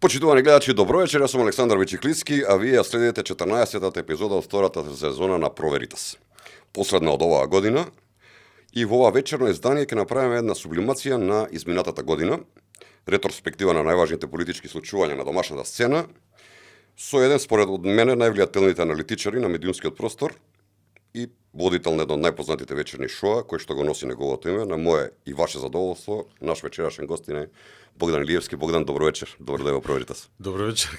Почитувани гледачи, добро вечер, јас сум Александар Вичиклицки, а вие ја следите 14-тата епизода од втората сезона на Проверитас. Последна од оваа година, и во ова вечерно издание ќе направиме една сублимација на изминатата година, ретроспектива на најважните политички случувања на домашната сцена, со еден според од мене највлијателните аналитичари на медиумскиот простор и водител на едно од најпознатите вечерни шоа, кој што го носи неговото име, на мое и ваше задоволство, наш вечерашен гостин е Богдан Илиевски. Богдан, добро вечер. Добро да ја Проверитас. Добро вечер.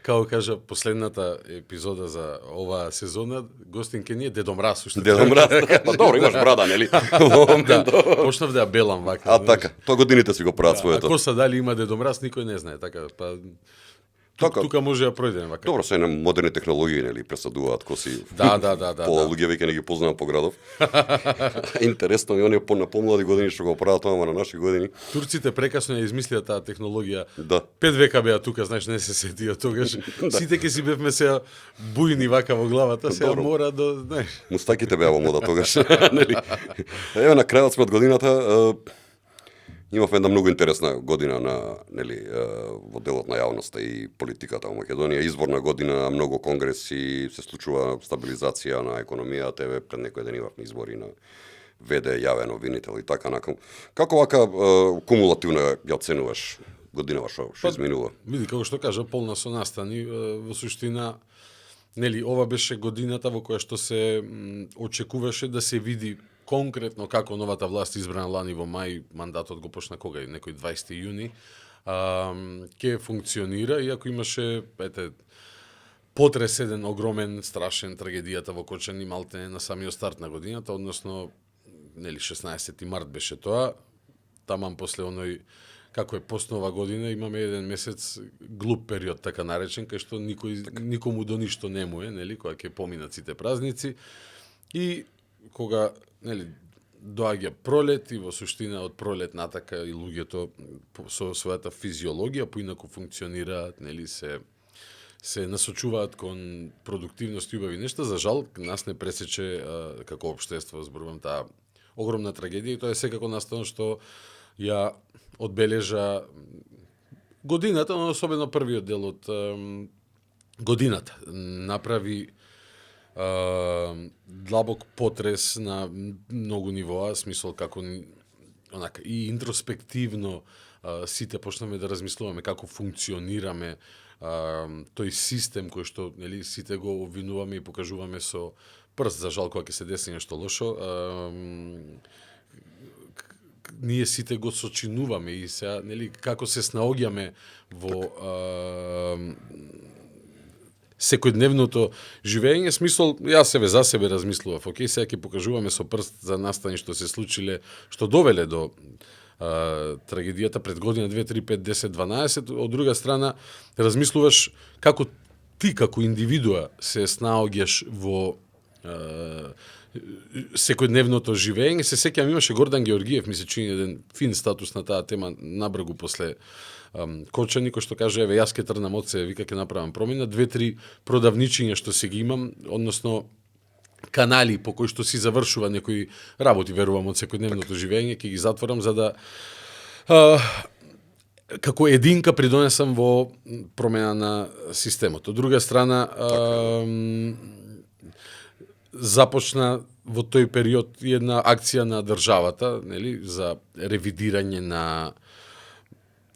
Како кажа последната епизода за оваа сезона, гостин ке ни е Дедо Мраз. Дедо Мраз. Па добро, имаш брада, нели? Да, почнав да ја белам вака. А така, тоа годините си го прават своето. Ако са дали има Дедо Мраз, никој не знае, така, па тука може да пројдеме вака. Добро, се на модерни технологии, нели, пресадуваат коси. Да. По луѓе веќе не ги познавам по градов. Интересно ми оние на помлади години што го прават тоа на наши години. Турците прекасно ја измислија таа технологија. Да. 5 века беа тука, знаеш, не се сетија тогаш. Сите ќе си бевме се бујни вака во главата, сега мора да, знаеш. Мустаките беа во мода тогаш, нели. Еве на крајот сме од годината. Имавме една многу интересна година на, нели, во делот на јавноста и политиката во Македонија. Изборна година, многу конгреси, се случува стабилизација на економијата, еве пред некој ден имавме избори на ВД, јавен обвинител и така накам. Како вака кумулативно ја оценуваш годинава што изминува? Види, како што кажа, полна со настани, во суштина, нели, ова беше годината во која што се очекуваше да се види конкретно како новата власт избрана лани во мај, мандатот го почна кога е, некој 20 јуни, ќе функционира, иако имаше, потрес еден огромен, страшен трагедијата во Кочани, малте на самиот старт на годината, односно, нели, 16 март беше тоа, таман после оној, како е постнова година, имаме еден месец глуп период, така наречен, кај што никому до ништо не му е, нели, кога ќе поминат сите празници, и кога, нели, доаѓа пролет и во суштина од пролет натака и луѓето со својата физиологија поинаку функционираат, нели, се насочуваат кон продуктивност и убави нешта. За жал, нас не пресече како општество, зборувам, таа огромна трагедија, и тоа е секако настано што ја одбележа годината, но особено првиот дел од годината. Направи длабок потрес на многу нивоа, смисол како онака и интроспективно сите почнаме да размислуваме како функционираме тој систем кој што, нели, сите го обвинуваме и покажуваме со прст, за жал кога ќе се деси нешто лошо. Ние сите го сочинуваме и сега, нели, како се снаоѓаме во секојдневното живење, смисол, јас себе за себе размислував, окей, сега ќе покажуваме со прст за настани што се случиле, што довеле до трагедијата пред година 2, 3, 5, 10, 12, од друга страна размислуваш како ти како индивидуа се снаоѓаш во секојдневното живење. Се сеќавам, имаше Гордан Георгиев, ми се чини еден фин статус на таа тема набргу после Кочани, кој што каже, еве, јас ке трнам од се, вика, ке направам промена, 2-3 продавничиња што се ги имам, односно канали по кои што си завршува некои работи, верувам, од секојдневното живење, ќе ги затворам за да како единка придонесам во промена на системот. Од друга страна, започна во тој период една акција на државата, нели, за ревидирање на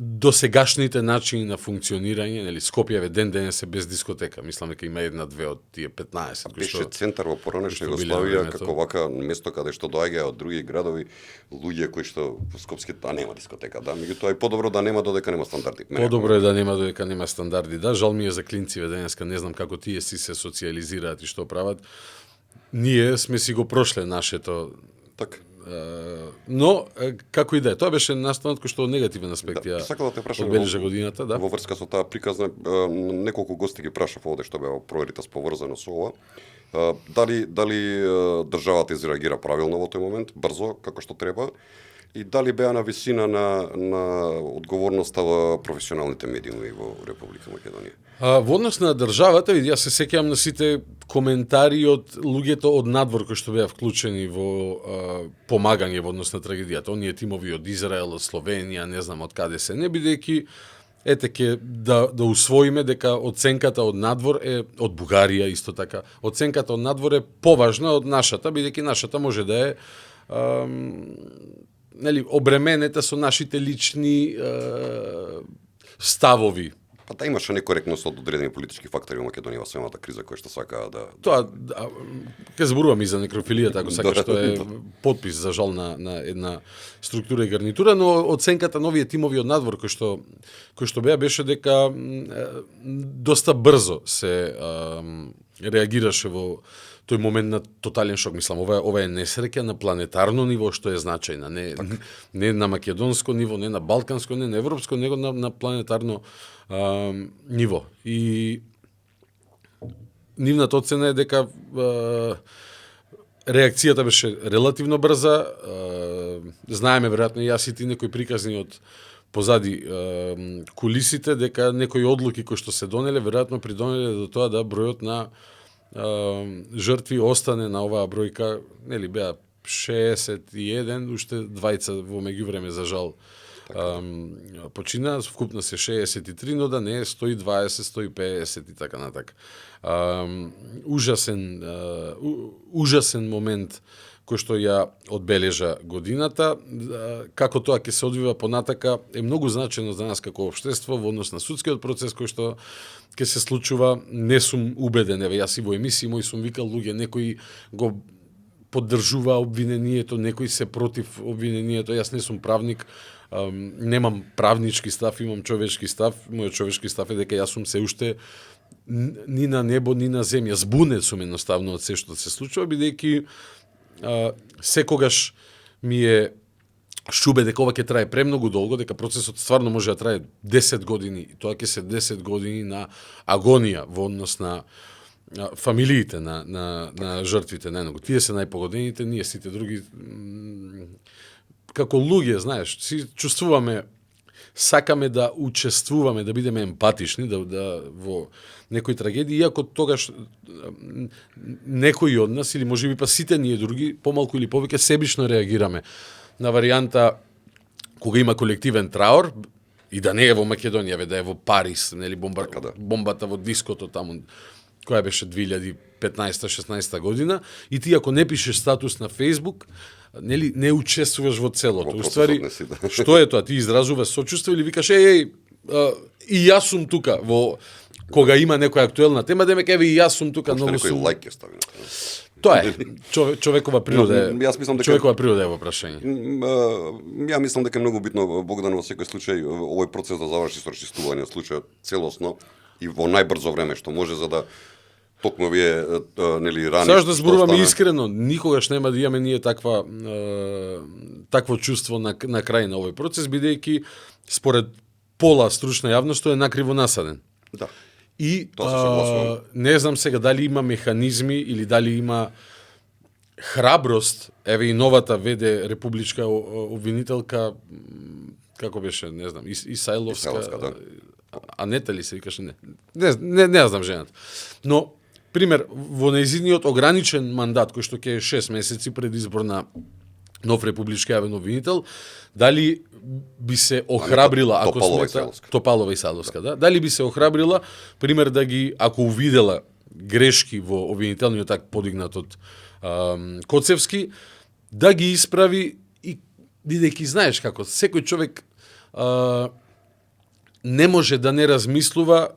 досегашните начини на функционирање, нели, Скопје ден се без дискотека. Мислам дека има една-две од тие 15 кои беше центар во поранешна Југославија, како вака место каде што доаѓа од други градови луѓе кои што во скопски нема дискотека, да, меѓутоа е подобро да нема додека нема стандарди. Подобро е да нема додека нема стандарди, да. Жал ми е за клинциве денеска, не знам како тие си се социализираат и што прават. Ние сме си го прошле нашето. Така. Но како и да е, тоа беше настанот кој што од негативен аспект ја одбележа годината, да. Во врска со таа приказна, неколку гости ги прашав овде што беа Проверитас поврзано со ова. Дали државата изреагира правилно во тој момент, брзо, како што треба, и дали беа на висина на одговорноста во професионалните медиуми во Република Македонија? Во однос на државата, јас се сеќавам на сите коментари од луѓето од надвор кои што беа вклучени во помагање во однос на трагедијата. Оние тимови од Израел, од Словенија, не знам од каде се, не бидејќи ете ќе да усвоиме дека оценката од надвор е од Бугарија исто така. Оценката од надвор е поважна од нашата, бидејќи нашата може да е нели обременета со нашите лични ставови. Па да имаше некоректност од одредени политички фактори во Македонија во самата криза која што сакаа да... Тоа, ке зборувам и за некрофилијата, ако сакаш, што е подпис за жал на една структура и гарнитура, но оценката на овие тимови од надвор кој што беше дека доста брзо се реагираше во тој момент на тотален шок. Мислам, ова е несреќа на планетарно ниво, што е значајна. Не на македонско ниво, не на балканско, не на европско, него на планетарно ниво. И нивната оцена е дека реакцијата беше релативно брза. Знаеме, веројатно, и јас и ти некои приказни од позади кулисите, дека некои одлуки кои што се донеле, веројатно придонеле до тоа да бројот на жртви остане на оваа бројка, нели беа 61, уште двајца во меѓувреме за жал почина, вкупно се 63, но да не е 120, 150 и така натака. Ужасен момент кој што ја одбележа годината. Како тоа ќе се одвива понатака е многу значено за нас како општество во однос на судскиот процес кој што ќе се случува. Не сум убеден, еве јас и во емисии мој сум викал луѓе, некои го поддржува обвинението, некои се против обвинението. Јас не сум правник, немам правнички став, имам човечки став. Мојот човечки став е дека јас сум се уште ни на небо, ни на земја. Збунет сум едноставно од се што се случува, бидејќи секогаш ми е шубе дека ова ќе трае премногу долго, дека процесот стварно може да трае 10 години, и тоа ќе се 10 години на агонија во однос на фамилиите на жртвите најмногу. Тие се најпогодените, ние сите други како луѓе, знаеш, си чувствуваме, сакаме да учествуваме, да бидеме емпатични, да во некои трагедии, иако тогаш некои од нас, или можеби па сите ние други, помалку или повеќе себично реагираме на варијанта кога има колективен траор, и да не е во Македонија, да е во Париз, нели бомбата во диското таму, која беше 2015-16 година, и ти ако не пишеш статус на Facebook, нели не учествуваш во целото. Уствари, што е тоа? Ти изразуваш сочувство или викаш и јас сум тука во кога има некоја актуелна тема, демек еве и јас сум тука, многу сум. Некој лајк ќе стави. Тоа е човекова природа. Јас мислам дека човекова природа е во прашање. Ја мислам дека е многу битно, Богдан, во секој случај овој процес да заврши со расчистување случајот целосно и во најбрзо време што може, за да токму вие нели рани. Саш да зборуваме искрено, никогаш нема да имаме ние такво чувство на крај на овој процес, бидејќи според пола стручна јавност тој е накриво насаден. Да. И не знам сега дали има механизми или дали има храброст, еве и новата веде републичка обвинителка, како беше, не знам, Исајловска, да. Анета ли се викаше, не знам жената. Но пример, во нејзиниот ограничен мандат, кој што ќе е 6 месеци пред избор на нов републички јавен обвинител, дали би се охрабрила, ако смета Топалова и Садовска, да? Дали би се охрабрила, пример, да ги, ако увидела грешки во обвинителниот акт подигнат од Коцевски, да ги исправи, и бидејќи знаеш како секој човек не може да не размислува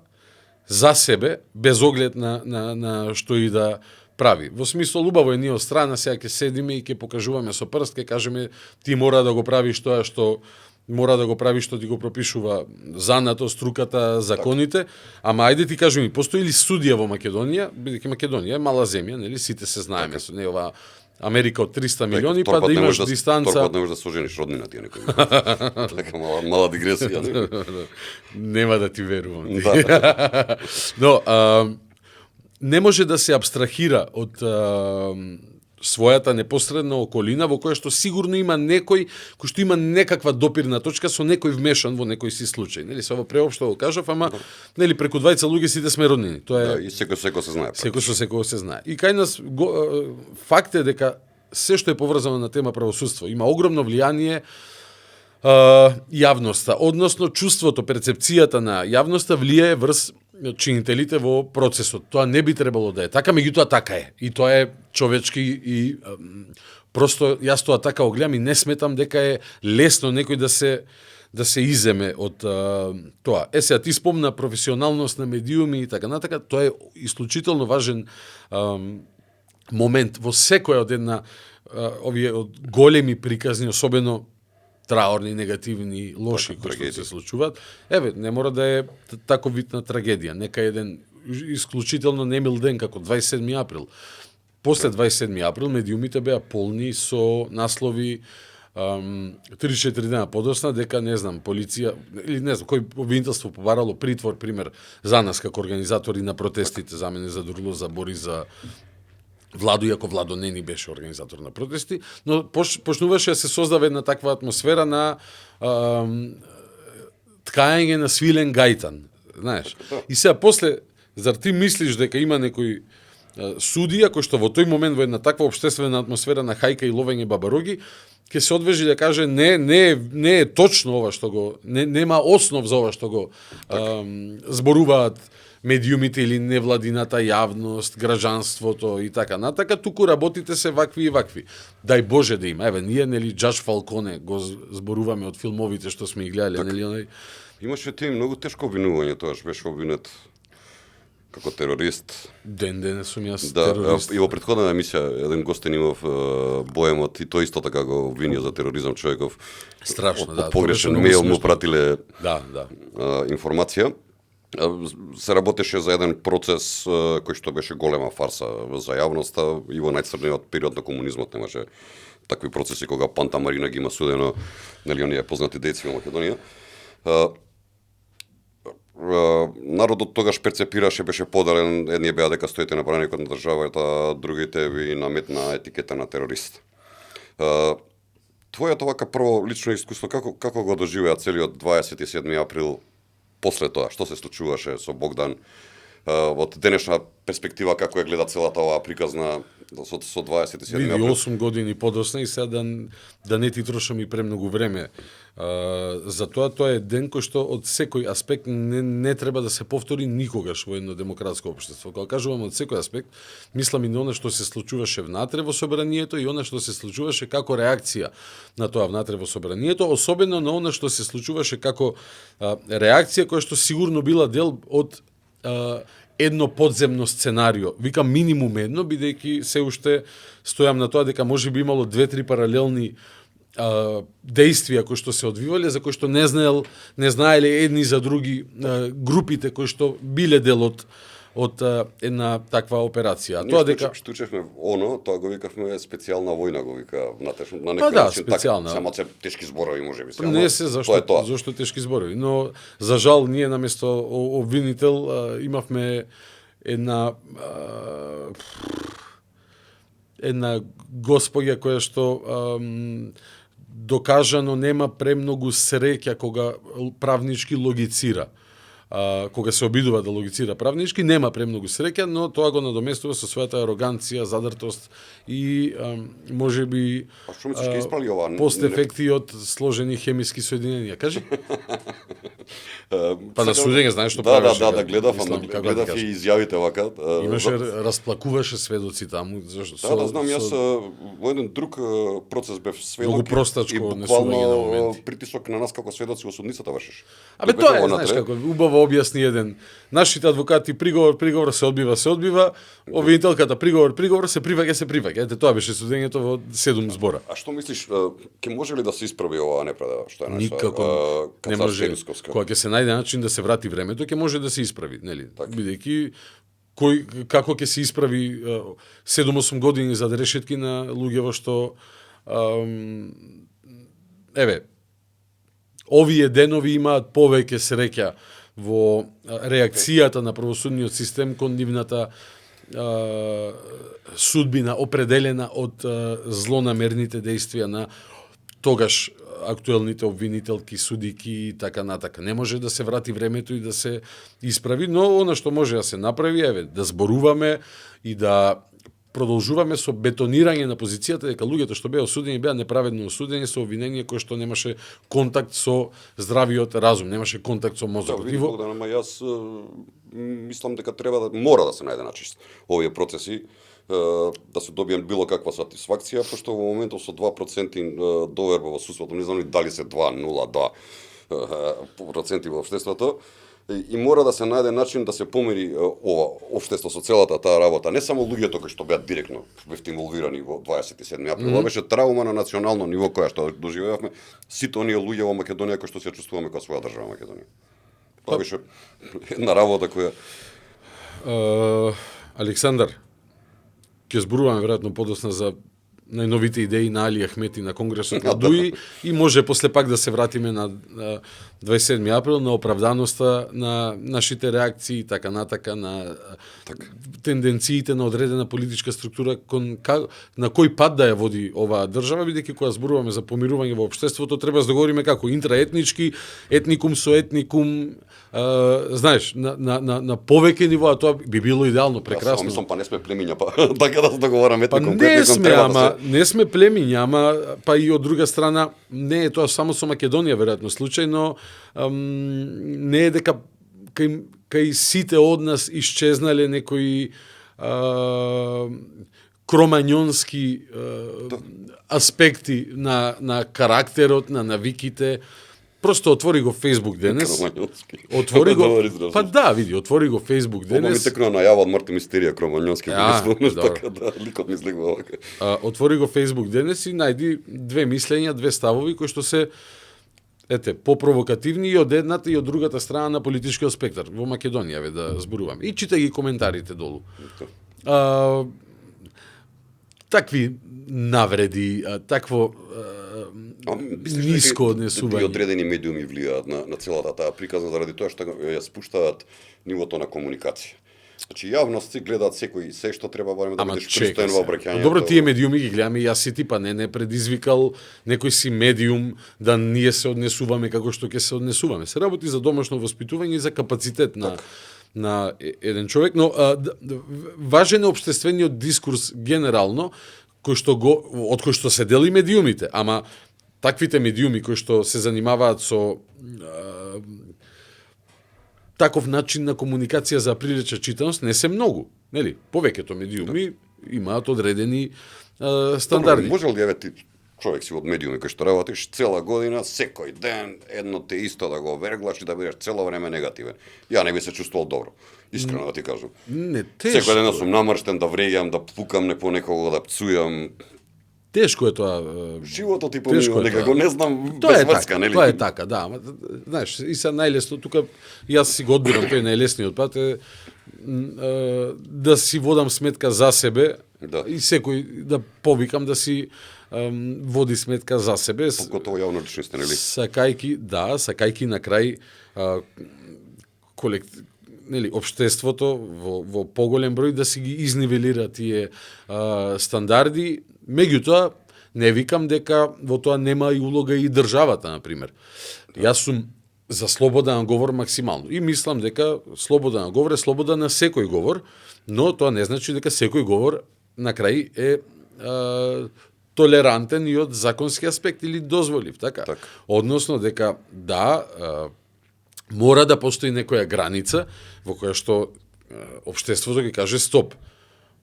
за себе, без оглед на што и да прави. Во смисло, убаво е ние од страна, сега ќе седиме и ќе покажуваме со прст, ќе кажеме ти мора да го правиш тоа што мора да го правиш што ти го пропишува занато, струката, законите, ама ајде ти кажи ми, постои ли судија во Македонија, бидејќи Македонија е мала земја, нели, сите се знаеме, со не ова Америка од 300 милиони, па да имаш дистанца. Торпат не можеш да сожениш роднина тие некој. Така мала дигресија. Нема да ти верувам. Но, не може да се абстрахира од својата непосредна околина, во која што сигурно има некој кој што има некаква допирна точка со некој вмешан во некој си случај. Нели, се ова преопшто го кажав, ама нели преку двајца луѓе сите сме роднини. Тоа е, да, и секој се знае. Секој со секој се знае. И кај нас факт е дека се што е поврзано на тема правосудство има огромно влијание јавноста, односно чувството, перцепцијата на јавноста влијае врз чинителите во процесот. Тоа не би требало да е така, меѓутоа така е. И тоа е човечки и просто јас тоа така го гледам и не сметам дека е лесно некој да се иземе од тоа. Сега ти спомна професионалност на медиуми и така натака, тоа е исклучително важен момент во секоја од една овие од големи приказни, особено траорни, негативни, лоши кои што се случуваат. Еве, не мора да е таков вид на трагедија, нека еден исклучително немил ден како 27 април. После 27 април медиумите беа полни со наслови 3-4 дена подосна дека, не знам, полиција, или не знам, кој обвинителство побарало притвор, пример, за нас како организатори на протестите, за мене задурло, за Бори, за Владо, иако Владо не ни беше организатор на протести, но почнуваше да се создава една таква атмосфера на ткаење на свилен гајтан, знаеш. И сега после, зар ти мислиш дека има некој судија кој што во тој момент во една таква општествена атмосфера на хајка и ловење бабароги ќе се одвежи да каже не е точно ова што го нема основ за ова што го зборуваат медиумите или невладината јавност, граѓанството и така натака, туку работите се вакви и вакви. Дај Боже да има. Еве, ние, нели, Џадж Фалконе го зборуваме од филмовите што сме ги гледале, так, нели, имаше ти многу тешко обвинување, тоаш беше обвинет како терорист. Ден сум јас Да, терорист. и во претходна емисија еден гостин имав Боемот и тој исто така го обвинија за тероризам човеков. Страшно, да. Погрешен мејл му пратиле да. информација. Се работеше за еден процес кој што беше голема фарса за јавноста и во најцрниот период на комунизмот немаше такви процеси кога Панта Марина ги има судено, нели оние познати дејци во Македонија. Народот тогаш перцепираше, беше поделен, едни беа дека стоите на браникот на државата, другите ви наметна етикета на терорист. Твојато вака прво лично искуство, како го доживеа целиот 27 април после тоа, што се случуваше со Богдан, од денешна перспектива, како ја гледа целата оваа приказна со 27 Види, април? 8 години подосна и сега да не ти трошам и премногу време. За тоа е ден кој што од секој аспект не треба да се повтори никогаш во едно демократско општество. Кога кажувам од секој аспект, мислам и на она што се случуваше внатре во собранието и она што се случуваше како реакција на тоа внатре во собранието, особено на она што се случуваше како реакција која што сигурно била дел од едно подземно сценарио. Викам минимум едно, бидејќи се уште стојам на тоа дека може би имало 2-3 паралелни действија кои што се одвивале, за кои што не знаеле едни за други групите кои што биле дел од една таква операција. Тоа дека штучевме оно, тоа го викавме специјална војна, го вика внатрешно на некој начин специјална. Само се тешки зборови можеби. Не се зашто тешки зборови, но за жал ние наместо обвинител имавме една госпоѓа која што докажано нема премногу среќа кога правнички логицира. Кога се обидува да логицира правнички, нема премногу среќа, но тоа го надоместува со својата ароганција, задртост и можеби постефекти од сложени хемиски соединенија. Кажи? Па на судење знаеш што правиш. Да, гледав и изјавите вака. Имаше расплакуваше сведоци таму. Да, знам, јас во еден друг процес бев сведок. Многу простачко и буквално притисок на нас како сведоци во судницата вршиш. Тоа е, знаеш како, убаво објасни еден. Нашите адвокати приговор се одбива, обвинителката приговор се приваќа. Ете, тоа беше судењето во 7 збора. А што мислиш, ќе може ли да се исправи оваа неправда што е наша? Никако не може. Кога ќе се најде начин да се врати времето, ќе може да се исправи, нели? Бидејќи како ќе се исправи 7-8 години за решетки на луѓе во што овие денови имаат повеќе среќа во реакцијата на правосудниот систем кон нивната судбина определена од злонамерните действија на тогаш актуелните обвинителки, судики и така натака. Не може да се врати времето и да се исправи, но она што може да се направи е да зборуваме и да продолжуваме со бетонирање на позицијата дека луѓето што беа осудени беа неправедно осудени со обвинение кој што немаше контакт со здравиот разум, немаше контакт со мозокот. Види Богдан, ама јас мислам дека треба мора да се најде начин овие процеси да се добијам било каква сатисфакција, пошто во моментов со 2% доверба во судството, не знам ни дали се 2, 0, 2 проценти во општеството, и мора да се најде начин да се помири ова општество со целата таа работа. Не само луѓето кои што беа директно инволвирани во 27 април, беше травма на национално ниво која што доживеавме сите оние луѓе во Македонија кои што се чувствуваме како своја држава Македонија. Тоа беше една работа која Александар, ќе зборуваме веројатно подосна за најновите идеи на Али Ахмети на Конгресот на Дуи и може после пак да се вратиме на 27 април, на оправданоста на нашите реакции и така натака, на тенденциите на одредена политичка структура на кој пат да ја води оваа држава, бидејќи кога зборуваме за помирување во општеството треба да говориме како интраетнички, етникум со етникум, знаеш, на повеќе нивоа, тоа би било идеално, прекрасно. Јас мислам, па не сме племиња, па така да се договораме етникум. Па не сме, ама не сме племиња, ама па и од друга страна не е тоа само со Македонија веројатно случај, но не е дека кај сите од нас исчезнале некои кромањонски аспекти на карактерот, на навиките. Просто отвори го Facebook денес. Отвори го. Па да, види, отвори го Facebook денес. Оба ми текнува најава од Марто Мистерија Кромањонски, така да ликот ми излегува вака. Отвори го Facebook денес и најди две мислења, две ставови кои што се попровокативни и од едната и од другата страна на политичкиот спектар во Македонија да зборуваме. И читај ги коментарите долу. Такви навреди, такво ниско однесување. И одредени медиуми влијаат на целата таа приказна заради тоа што ја спуштаат нивото на комуникација. Значи јавност си гледаат се што треба барем да бидеш пристоен во обраќањето. Добро, тие медиуми ги гледаме и јас и ти, па не предизвикал некој си медиум да ние се однесуваме како што ќе се однесуваме. Се работи за домашно воспитување и за капацитет на еден човек, но важен е општествениот дискурс генерално, од кој што се дели медиумите, ама таквите медиуми кои што се занимаваат со таков начин на комуникација за прилича читаност не се многу, нели? Повеќето медиуми имаат одредени стандарди. Може ли еве ти човек си од медиуми кој што работиш цела година, секој ден едно те исто да го верглаш и да бидеш цело време негативен? Ја не би се чувствувал добро. Искрено да ти кажам. Не, тешко. Секој ден сум намрштен да вреѓам, да пукам не по некого, да пцујам. Тешко е тоа. Животот ти поминува некако, не знам, тоа без врска, нели? Тоа е така, да. Знаеш, и се најлесно, тука јас си го одбирам, тој најлесниот пат е да си водам сметка за себе и секој да повикам да си води сметка за себе. Покотово јавно личности, нели? Сакајки на крај општеството во поголем број да си ги изнивелира тие стандарди. Меѓутоа, не викам дека во тоа нема и улога и државата, например. Јас сум за слободен говор максимално. И мислам дека слободен говор е слобода на секој говор, но тоа не значи дека секој говор на крај е толерантен и од законски аспект или дозволив, така? Односно дека мора да постои некоја граница во која што општеството ќе каже стоп.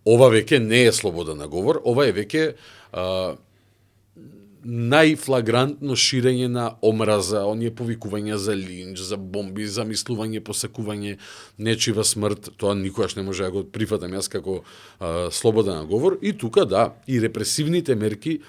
Ова веќе не е слобода на говор, ова е веќе најфлагрантно ширење на омраза, оние повикувања за линч, за бомби, замислување, посакување, нечива смрт, тоа никогаш не може да го прифатам јас како слобода на говор. И тука и репресивните мерки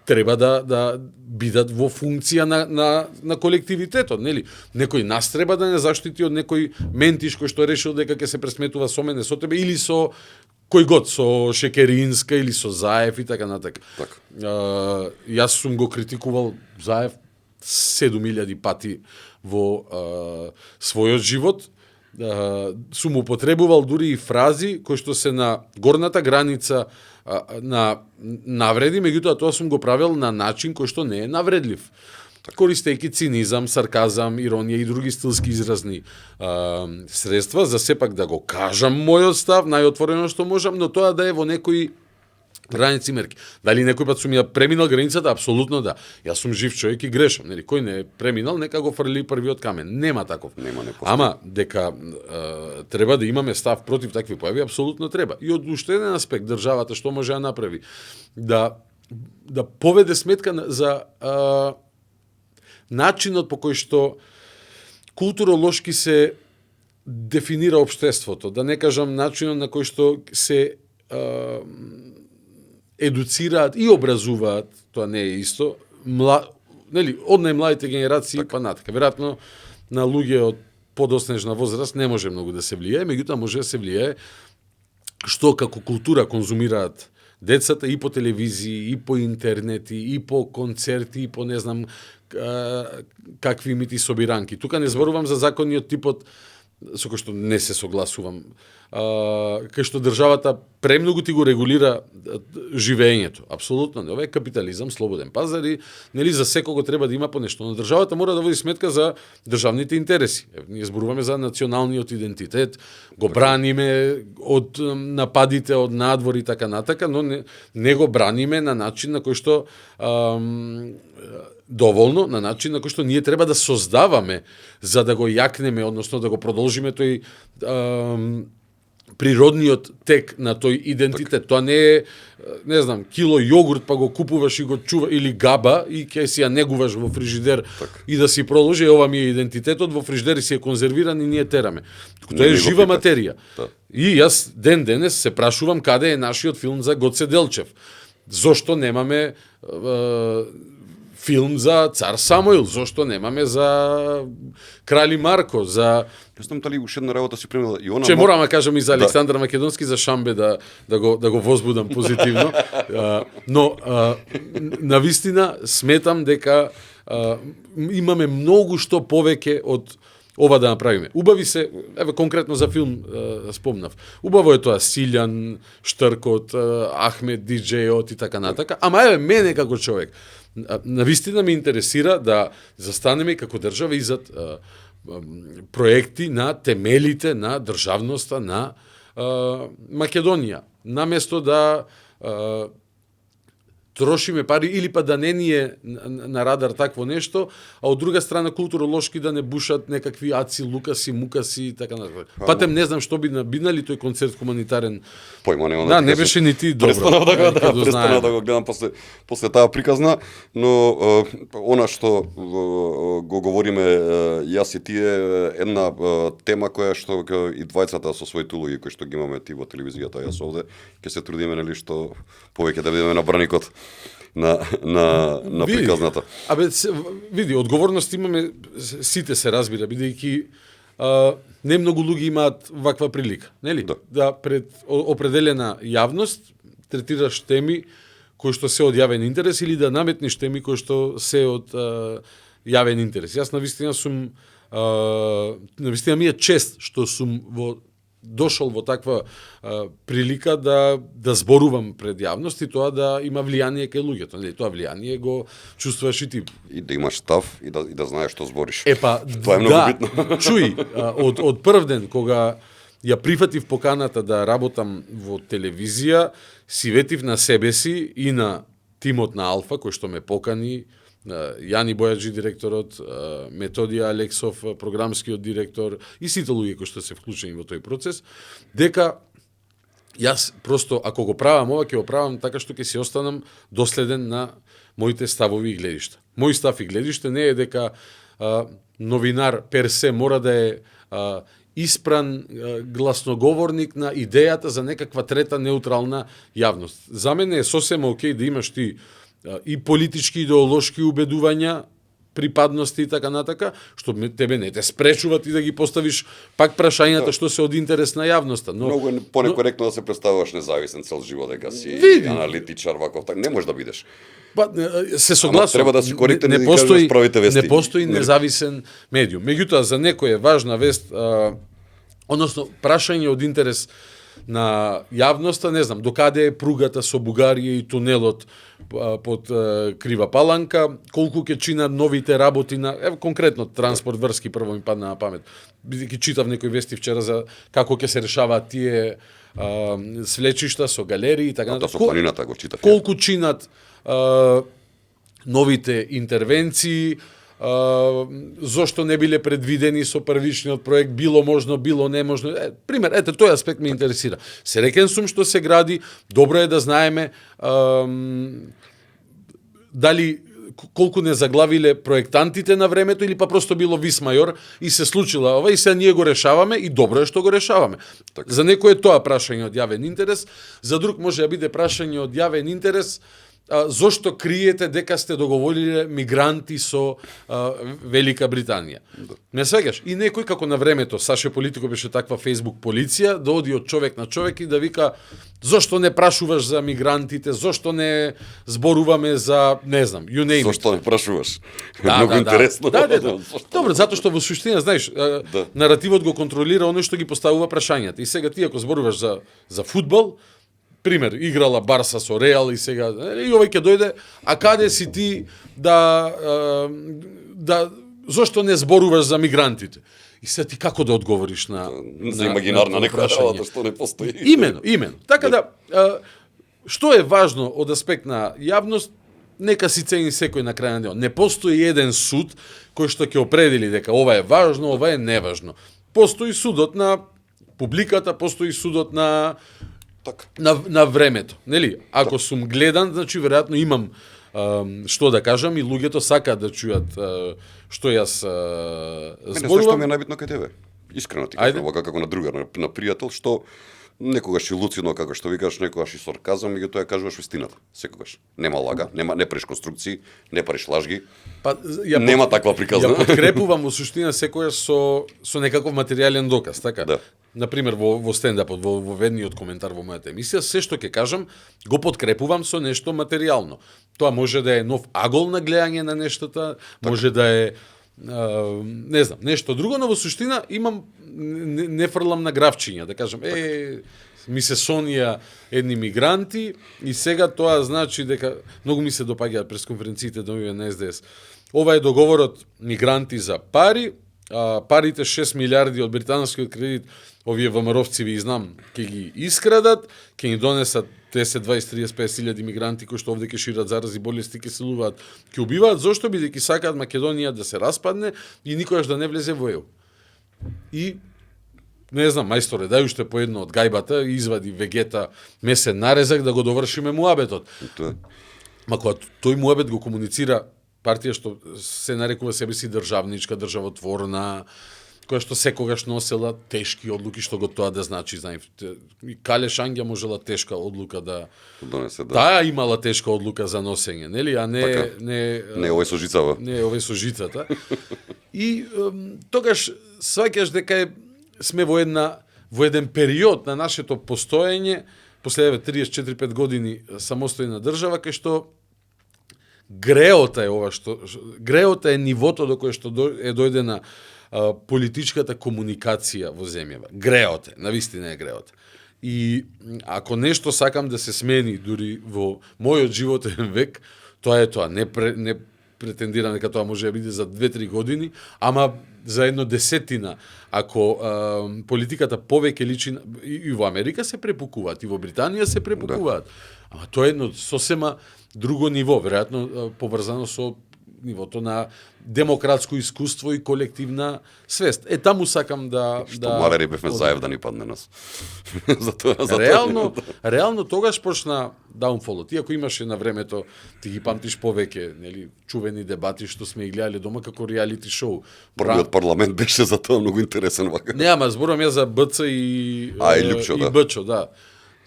треба да бидат во функција на колективитетот, нели? Некој нас треба да не заштити од некој ментиш кој што решил дека ќе се пресметува со мене, со тебе или со кој год, со Шекеринска или со Заев и така натака. Јас сум го критикувал Заев 7000 пати во својот живот. Сум употребувал дури и фрази кои што се на горната граница на навреди, меѓутоа тоа сум го правил на начин кој што не е навредлив. користејќи цинизам, сарказам, иронија и други стилски изразни средства, за сепак да го кажам мојот став, најотворено што можам, но тоа да е во некои граници мерки. Дали некој пат сум ја преминал границата? Апсолутно да. Јас сум жив човек и грешам. Нели, кој не е преминал, нека го фрли првиот камен. Нема таков. Нема, не постои. Ама, дека треба да имаме став против такви појави, апсолутно треба. И од уште еден аспект, државата што може да направи? Да поведе сметка за начинот по кој што културолошки се дефинира општеството. Да не кажам начинот на кој што се едуцираат и образуваат, тоа не е исто, нели, од најмладите генерации па натака. Веројатно на луѓе од подоснежна возраст не може многу да се влијае, меѓутоа може да се влијае што како култура конзумираат децата и по телевизии, и по интернети, и по концерти, и по не знам какви мити собиранки. Тука не зборувам за закони од типот со кој што не се согласувам, кај што државата премногу ти го регулира живеењето. Апсолутно не. Ова е капитализам, слободен пазар и нели за секого треба да има по нешто. Но државата мора да води сметка за државните интереси. Ние зборуваме за националниот идентитет, го браниме од нападите од надвор и така натака, но не го браниме на начин на кој што доволно, на начин на кој што ние треба да создаваме за да го јакнеме, односно да го продолжиме тој природниот тек на тој идентитет. Тоа не е, не знам, кило јогурт па го купуваш и го чува, или габа и ќе си ја негуваш во фрижидер и да си продолжи, ова ми е идентитетот, во фрижидер си е конзервиран и ние тераме. Тоа е жива материја. И јас ден денес се прашувам каде е нашиот филм за Гоце Делчев. Зошто немаме филм за Цар Самуил, зошто немаме за Крали Марко, за... Не знам дали уште една работа си премила и она... Че морам да кажам и за Александар Македонски, за Шамбе да го возбудам позитивно. Но, навистина, сметам дека имаме многу што повеќе од ова да направиме. Убави се, еве конкретно за филм спомнав. Убаво е тоа Силјан, Штркот, Ахмед, диџејот и така натака. Ама еве мене како човек навистина ме интересира да застанеме како држава изад проекти на темелите на државноста на Македонија. Наместо да трошиме пари или па да не ни е на радар такво нешто, а од друга страна културолошки да не бушат некакви Аци, Лукаси, Мукаси и така натаму. Патем не знам што би набинали тој концерт хуманитарен. Појма нема. Да, не беше ни ти добро. Престанав да го гледам после таа приказна, но она што го говориме јас и тие, една тема која што и двајцата со своите улоги кои што ги имаме ти во телевизијата, јас овде, ќе се трудиме нели што повеќе да бидеме на браникот на приказната. Абе, види, одговорност имаме, сите се разбира, бидејќи не многу луѓе имаат ваква прилика, нели? Да пред определена јавност третираш теми кои што се од јавен интерес или да наметниш теми кои што се од јавен интерес. Јас навистина сум навистина ми е чест што сум дошол во таква прилика да зборувам пред јавност и тоа да има влијание кај луѓето. Тоа влијание го чувствуваш и ти. И да имаш став и да знаеш што збориш. Епа, тоа е многу битно. Чуј, од прв ден кога ја прифатив поканата да работам во телевизија, си ветив на себе си и на тимот на Алфа кој што ме покани, Јани Бојаджи директорот, Методија Алексов програмскиот директор и сите луѓе кои што се вклучени во тој процес, дека јас просто ако го правам ова ќе го правам така што ќе си останам доследен на моите ставови и гледишта. Мој став и гледиште не е дека новинар персе мора да е испран гласноговорник на идејата за некаква трета неутрална јавност. За мене е сосема окей да имаш ти и политички, идеолошки убедувања, припадности и така натака, што тебе не те спречува ти да ги поставиш пак прашањата што се од интерес на јавноста. Многу е понекоректно да се представуваш независен цел живот, дека си аналитичар, ваков, так не можеш да бидеш. Па, се согласувам. Треба да си коректен и да кажеш правите вести. Не постои независен медиум. Меѓутоа, за некој е важна вест, односно, прашање од интерес на јавноста, не знам, докаде е пругата со Бугарија и тунелот под Крива Паланка, колку ќе чинат новите работи на, конкретно транспорт врски прво ми падна на памет. Бидејќи читав некои вести вчера за како ќе се решаваат тие свлечишта со галерии и така натаму. Со планината го читав. Колку чинат новите интервенции, зошто не биле предвидени со првичниот проект, било можно, било неможно. Пример, тој аспект ме интересира. Среќен сум што се гради, добро е да знаеме дали колку не заглавиле проектантите на времето или па просто било вис мајор и се случила ова и сега ние го решаваме и добро е што го решаваме. Так. За некој е тоа прашање од јавен интерес, за друг може да биде прашање од јавен интерес зошто криете дека сте договориле мигранти со Велика Британија. Не свегаш? И некој како на времето, Саше Политико беше таква Facebook полиција, да оди од човек на човек и да вика зошто не прашуваш за мигрантите, зошто не зборуваме за, не знам, you name it. Зошто не прашуваш? Многу интересно. Да. Добро, затоа што во суштина, знаеш, наративот го контролира оној што ги поставува прашањата. И сега ти ако зборуваш за фудбал, пример, играла Барса со Реал и сега и овој ќе дојде, а каде си ти да зошто не зборуваш за мигрантите? И сега ти како да одговориш на имагинарна некоја работа што не постои. Имено. Така да што е важно од аспект на јавност, нека си цени секој на крај на денот. Не постои еден суд кој што ќе определи дека ова е важно, ова е неважно. Постои судот на публиката, постои судот на времето, нели? Ако сум гледан, значи веројатно имам што да кажам и луѓето сакаат да чујат што јас зборувам. Што ми е најбитно кај тебе? Искрено ти кажам, како на другар, на пријател, што некогаш и луцидно, како што викаш, некогаш и сарказам, и тоа ја кажуваш вистината. Секогаш. Нема лага, не правиш конструкции, не правиш лажги. Нема таква приказна. Ја подкрепувам во суштина секогаш со некаков материјален доказ, така? Да. Например, во стендапот, во ведниот коментар во мојата емисија, се што ќе кажам, го подкрепувам со нешто материјално. Тоа може да е нов агол на гледање на нештата, може да е не знам, нешто друго, но во суштина имам не фрлам на гравчиња, да кажам, ми се сонија едни мигранти и сега тоа значи дека многу ми се допаѓаат пресконференциите на СДС. Ова е договорот мигранти за пари, парите 6 милиарди од британскиот кредит, овие ВМРО-вци ви знам, ќе ги искрадат, ќе ни донесат 10, 20, 30, 50 илјади мигранти кои што овде ќе шират зарази, болести, ќе селуваат, ќе убиваат, зошто бидејќи сакаат Македонија да се распадне и никогаш да не влезе во ЕУ. И не знам, мајсторе, дај уште по едно од гајбата, извади вегета месен нарезак да го довршиме муабетот. Ма кога тој муабет го комуницира партија што се нарекува себе си државничка, државотворна, која што секогаш носела тешки одлуки, што го тоа да значи, знаев, и Кале Шангја можела тешка одлука да донесе, да. Таа имала тешка одлука за носење, нели, а не така. Не овој со жицава. Не овој со жицата. И тогаш сваќаш дека сме во еден период на нашето постоење, после 34-5 години самостојна држава, кај што греота е нивото до кое што е дојдена политичката комуникација во земјава. Греоте, навистина е греоте. И ако нешто сакам да се смени дури во мојот животен век, тоа е тоа. Не претендирам дека тоа може да биде за 2-3 години, ама за 1/10, ако политиката повеќе личи, и во Америка се препукуваат, и во Британија се препукуваат. Да. Ама тоа е едно сосема друго ниво, веројатно поврзано со нивото на демократско искуство и колективна свест. Таму сакам да... Што малери бевме заев да ни падне нас. Реално тогаш почна даунфолот. Иако имаше на времето, ти ги памтиш повеќе, нели, чувени дебати што сме гледале дома како реалити шоу. Првиот парламент беше за тоа многу интересен вака. Не, ама зборувам ја за БЦ и Бчо, да.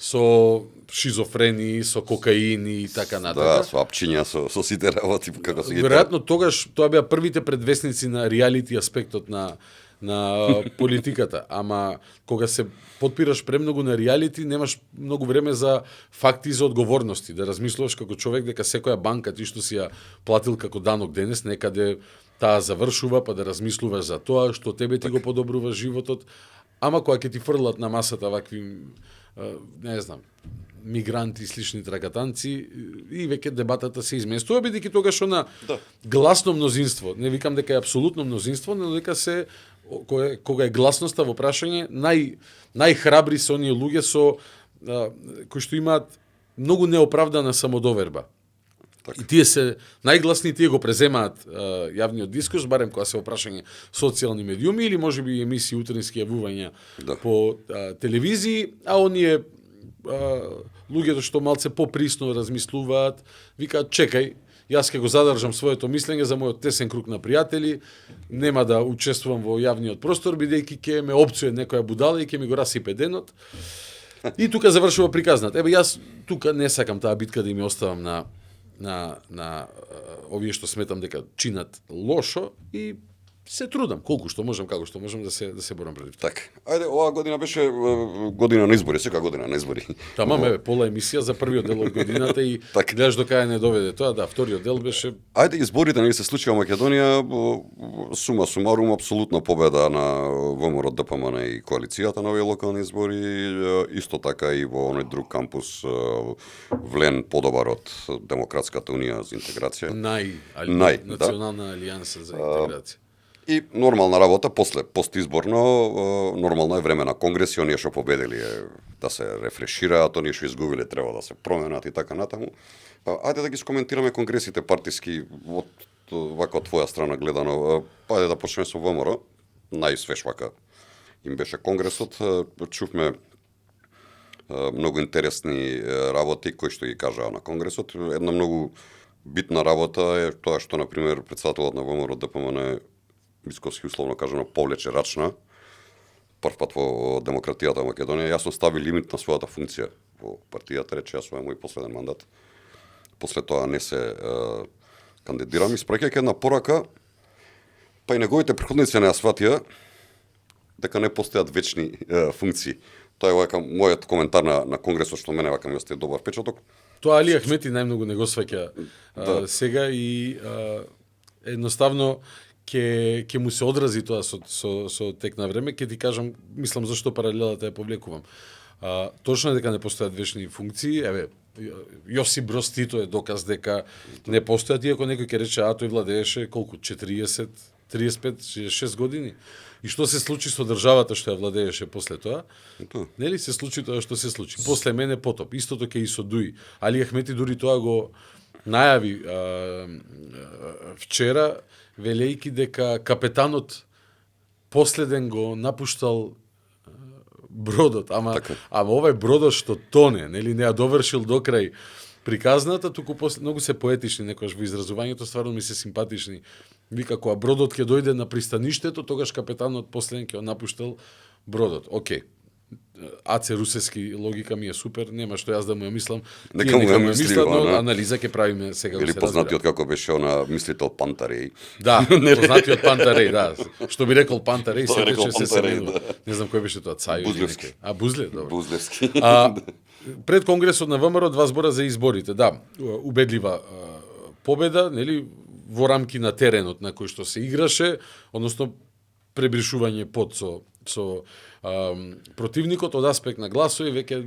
Со шизофрени, со кокаини и така натаму. Да, со апчиња, со сите работи како се ги. Веројатно тогаш тоа беа првите предвесници на реалити аспектот на политиката, ама кога се потпираш премногу на реалити, немаш многу време за факти и за одговорности, да размислуваш како човек дека секоја банка ти што си ја платил како данок денес, некаде таа завршува, па да размислуваш за тоа што тебе ти го подобрува животот, ама кога ќе ти фрлат на масата вакви, не знам, мигранти и слични трагатанци, и веќе дебатата се изместува, бидејќи тогаш она гласно мнозинство, не викам дека е апсолутно мнозинство, но дека се кога е гласноста во прашање, најхрабри се оние луѓе кои што имаат многу неоправдана самодоверба. И тие се најгласни, тие го преземаат јавниот дискурс, барем кога се опрашање социјални медиуми или можеби емисии утрински јавувања по телевизии, а оние луѓето што малце поприсно размислуваат, викаат чекај, јас ќе го задржам своето мислење за мојот тесен круг на пријатели, нема да учествувам во јавниот простор, бидејќи ќе ме опцуе некоја будала и ќе ми го расипе денот. И тука завршува приказната. Јас тука не сакам таа битка да ми оставам на овие што сметам дека чинат лошо и се трудам колку што можам, како што можам да се борам против. Така. Ајде, оваа година беше година на избори, сека година на избори. Тамаме пола емисија за првиот дел од годината и гледаш до кај не доведе тоа, вториот дел беше. Ајде, изборите не се случија во Македонија, сума сумарум апсолутна победа на ВМРО ДПМН и коалицијата на овие локални избори, исто така и во оној друг кампус влен подобар од Демократската унија за интеграција. Национална алијанса за интеграција. И нормална работа после постизборно, нормално е време на конгреси, оние што победили да се рефрешираат, оние што изгубиле треба да се променат и така натаму. Ајде да ги скоментираме конгресите партиски од вака од твоја страна гледано. Ајде да почнеме со ВМРО, најсвеж вака им беше конгресот, чувме многу интересни работи кои што ги кажаа на конгресот. Една многу битна работа е тоа што на пример претседателот на ВМРО ДПМН Мицковски условно кажано повлече рачна, прв пат во демократијата во Македонија, јасно стави лимит на својата функција во партијата, рече јас сум мој последен мандат. После тоа не се кандидирам, испраќајќи една порака, па и неговите претходници не ја сватија дека не постојат вечни функции. Тоа е вака мојот коментар на конгресот што мене вака ми остаje добар впечаток. Тоа Али Ахмети најмногу не го сваќа сега и едноставно ќе му се одрази тоа со тек на време, ќе ти кажам, мислам зашто паралелата ја повлекувам. Точно е дека не постојат вечни функции, Јосип Броз Тито е доказ дека не постојат, иако некој ќе рече, тој владееше колку, 40, 35, 6 години. И што се случи со државата што ја владееше после тоа? Нели се случи тоа што се случи? После мене потоп. Истото ќе и со Дуи. Али Ахмети дури тоа го најави вчера, велејки дека капетанот последен го напуштал бродот, ама овој бродот што тоне, нели не ја довршил до крај приказната, туку многу се поетични некојаш во изразувањето, стварно ми се симпатични. Вика, кога бродот ќе дојде на пристаништето, тогаш капетанот последен ќе напуштал бродот. Океј. АЦ русески логика ми е супер, нема што јас да му ја мислам. Нека му ја мислам, но анализа ќе правиме сега. Или познатиот како беше она мислител Пантареј. Да, познатиот Пантареј, да. Што би рекол Пантареј, се рече се семенува. Не знам кој беше тоа, Цај или некој. Бузлев, добро. Бузлевски. Пред конгресот на ВМРО 2 збора за изборите. Да, убедлива победа, нели, во рамки на теренот на кој што се играше, односно пребришување под со противникот од аспект на гласови, веќе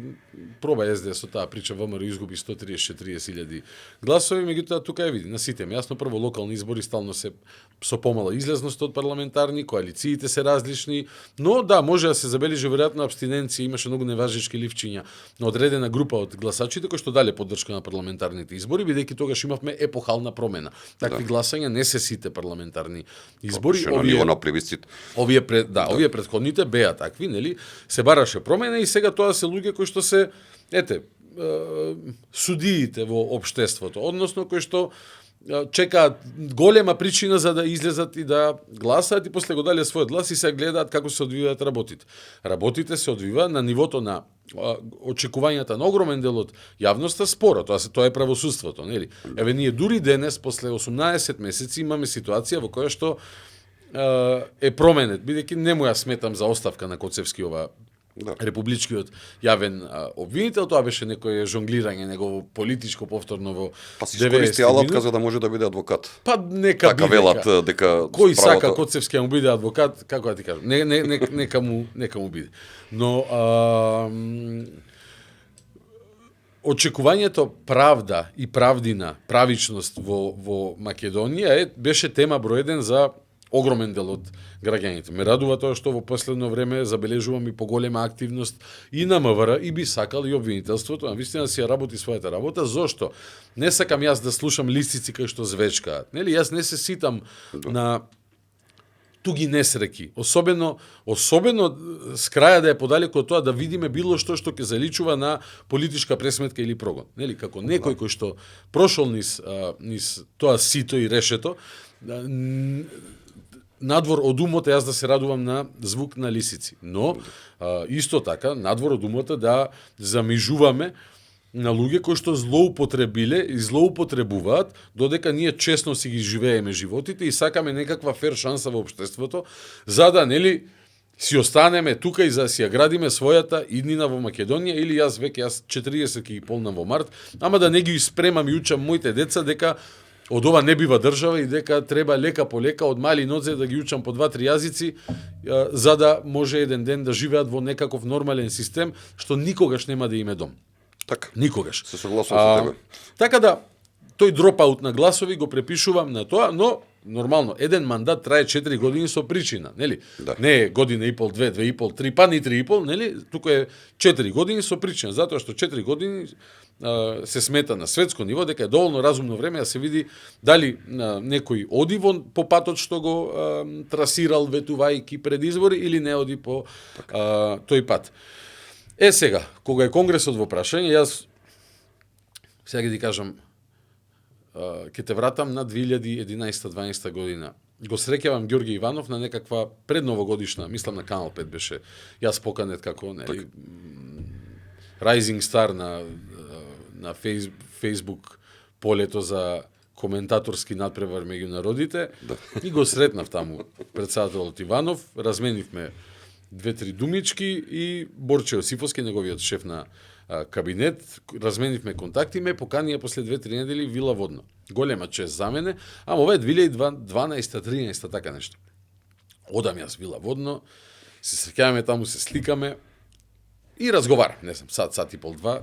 проба СДС со таа прича, ВМРО изгуби 130-140.000 гласови, меѓутоа тука ја види, на сите јасно, прво локални избори стално се со помала излезност од парламентарни, коалициите се различни, но да, може да се забележи веројатно абстиненција, имаше многу неважнички ливчиња на одредена група од гласачите кои што дале поддршка на парламентарните избори, бидејќи тогаш имавме епохална промена. Такви гласања не се сите парламентарни избори, овие претходните беа такви, нели, се бараше промена и сега тоа се луѓе кои што се, судиите во општеството, односно кои што чекаат голема причина за да излезат и да гласаат и после го дале својот глас и се гледаат како се одвиваат работите. Работите се одвива на нивото на очекувањата на огромен дел од јавноста споро, тоа е правосудството, нели? Ние дури денес, после 18 месеци, имаме ситуација во која што е променет, бидејќи не му ја сметам за оставка на Коцевски ова Да. републичкиот јавен обвинител, тоа беше некое жонглирање негово политичко повторно во Па си 90 искористи алатка минути. за да може да биде адвокат. Па нека Така биде. велат дека Кој сака правото- Коцевски да му биде адвокат, како да ти кажам, нека му биде. Но очекувањето правда и правдина, правичност во Македонија беше тема број 1 за огромен дел од граѓаните. Ме радува тоа што во последно време забележувам и поголема активност и на МВР и би сакал и обвинителството, а вистина си ја работи својата работа. Зошто? Не сакам јас да слушам листици кои што звечкаат. Нели, јас не се ситам на туги несреки. Особено с краја да е подалеку од тоа да видиме било што ќе заличува на политичка пресметка или прогон. Нели, како некој кој што прошол низ тоа сито и решето, надвор од умот јас да се радувам на звук на лисици. Но, исто така, надвор од умот да замижуваме на луѓе кои што злоупотребиле и злоупотребуваат, додека ние честно си ги живееме животите и сакаме некаква фер шанса во општеството, за да, нели, си останеме тука и за да си ја градиме својата иднина во Македонија, или јас 40 ќе ги полнам во март, ама да не ги спремам и учам моите деца дека од ова не бива држава и дека треба лека по лека од мали нозе да ги учам по 2-3 јазици, за да може еден ден да живеат во некаков нормален систем, што никогаш нема да име дом. Така. Никогаш. Се согласувам со тебе. Така да, тој дропаут на гласови го препишувам на тоа, но нормално, еден мандат трае 4 години со причина, нели? Да. Не е година и пол, 2, 2,5, 3, па ни 3,5, нели? Тука е 4 години со причина, затоа што 4 години се смета на светско ниво дека е доволно разумно време да се види дали некој оди по патот што го трасирал ветувајќи пред избори или не оди по тој пат. Сега, кога е Конгресот во прашање, јас сега ќе ти кажам, ќе те вратам на 2011-12 година. Го среќавам Ѓорги Иванов на некаква предновогодишна, мислам на Канал 5 беше, јас поканет како, нели, Rising Star на Facebook полето за коментаторски надпревар меѓу народите, и го сретнав таму претседателот Иванов, разменивме 2-3 думички и Борче Осифовски, неговиот шеф на кабинет, разменивме контакти, ме поканија после 2-3 недели Вила Водно. Голема чест за мене, ама ова е 2012-13, така нешто. Одам јас Вила Водно, се среќаваме таму, се сликаме и разговарам, не знам, сат и пол, 2,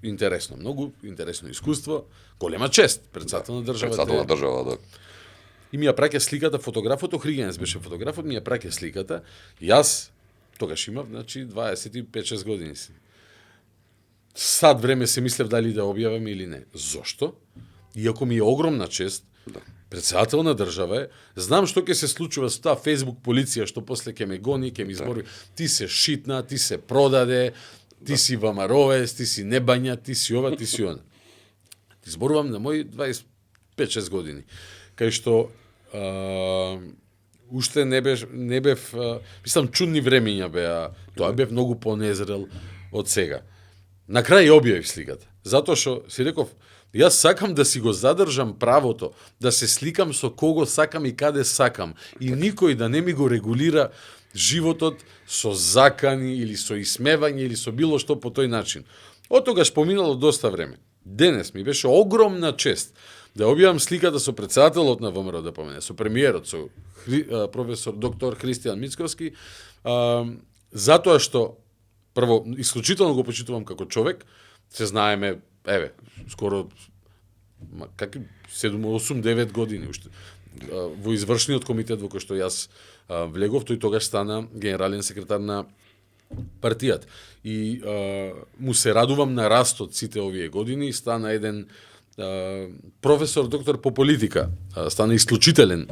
интересно, многу интересно искуство, голема чест, председател на државата. Председател на држава, да. И ми ја праќа сликата фотографот, Охригенец беше фотографот, ми ја праќа сликата. Јас тогаш имав, значи 25-6 години си. Сад време се мислев дали да објавам или не. Зошто? Иако ми е огромна чест, председател на држава е, знам што ќе се случува со таа Facebook полиција што после ќе ме гони, ќе ми збори, ти се шитна, ти се продаде, ти си вамаровец, ти си небања, ти си ова, ти си она. Ти зборувам на мои 25-6 години, кај што уште не бев, мислам, чудни времења беа, тоа бев многу понезрел од сега. На крај ја објавив сликата, затоа што си реков, јас сакам да си го задржам правото, да се сликам со кого сакам и каде сакам, и никој да не ми го регулира животот со закани или со исмевање или со било што по тој начин. Од тогаш поминало доста време. Денес ми беше огромна чест да објавам сликата со председателот на ВМРО, да помене, со премиерот, со професор доктор Христијан Мицковски, затоа што прво исклучително го почитувам како човек, се знаеме, скоро какви 7-8-9 години уште во извршниот комитет во кој што јас влегов, тој тогаш стана генерален секретар на партијата. И му се радувам на растот сите овие години, стана еден професор, доктор по политика, стана исклучителен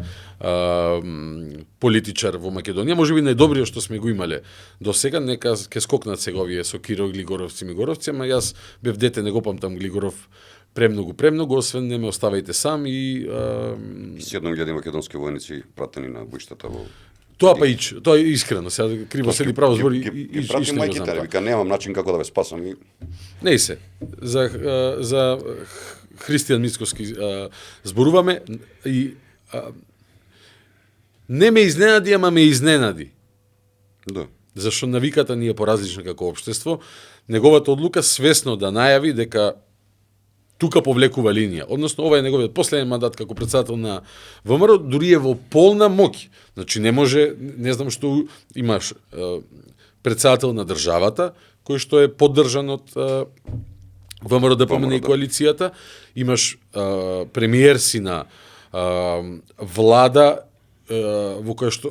политичар во Македонија, можеби најдобриот што сме го имале до сега, нека ке скокнат сега овие со Киро Глигоровци Мигоровци, ама јас бев дете, не го памтам Глигоров премногу, освен не ме оставајте сам и 7.000 македонски војници пратени на боиштата во тоа па тоа е искрено, сега криво седи право збори и прати мајките, вика немам начин како да ве спасам и не се. За Христијан Мицковски зборуваме и не ме изненади, ама ме изненади. Да. зашто навиката ни е поразлична како општество, неговата одлука свесно да најави дека тука повлекува линија. Односно, ова е неговиот последен мандат како председател на ВМРО, дури е во полна моќ. Значи, не може, не знам што имаш председател на државата, кој што е поддржан од ВМРО ДПМН и коалицијата, имаш премиер си на влада во која што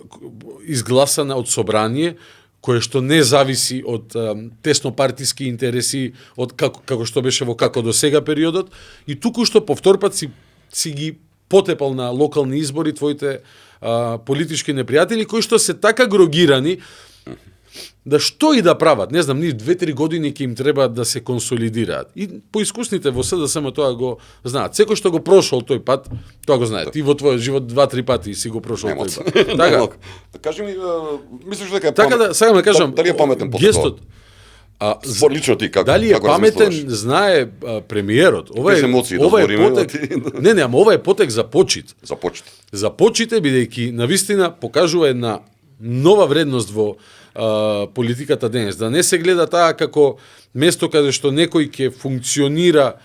изгласана од собрание, кое што не зависи од теснопартиски интереси, од како што беше во како до сега периодот, и туку што повторпат си ги потепал на локални избори твоите политички непријатели, кои што се така грогирани, да што и да прават, не знам, ни 2-3 години ќе им треба да се консолидираат. И поискусните во СДСМ тоа го знаат. Секој што го прошол тој пат, тоа го знае. Ти во твојот живот 2-3 пати си го прошол тој пат. Така. Кажи ми, мислиш дека е така да, сакам да кажам, дали е паметен гестот. Лично ти како? Дали е паметен, знае премиерот. Ова е потек. Не, ама ова е потек за почит. За почит. За почит е бидејќи навистина покажува една нова вредност во политиката денес. Да не се гледа таа како место каде што некој ќе функционира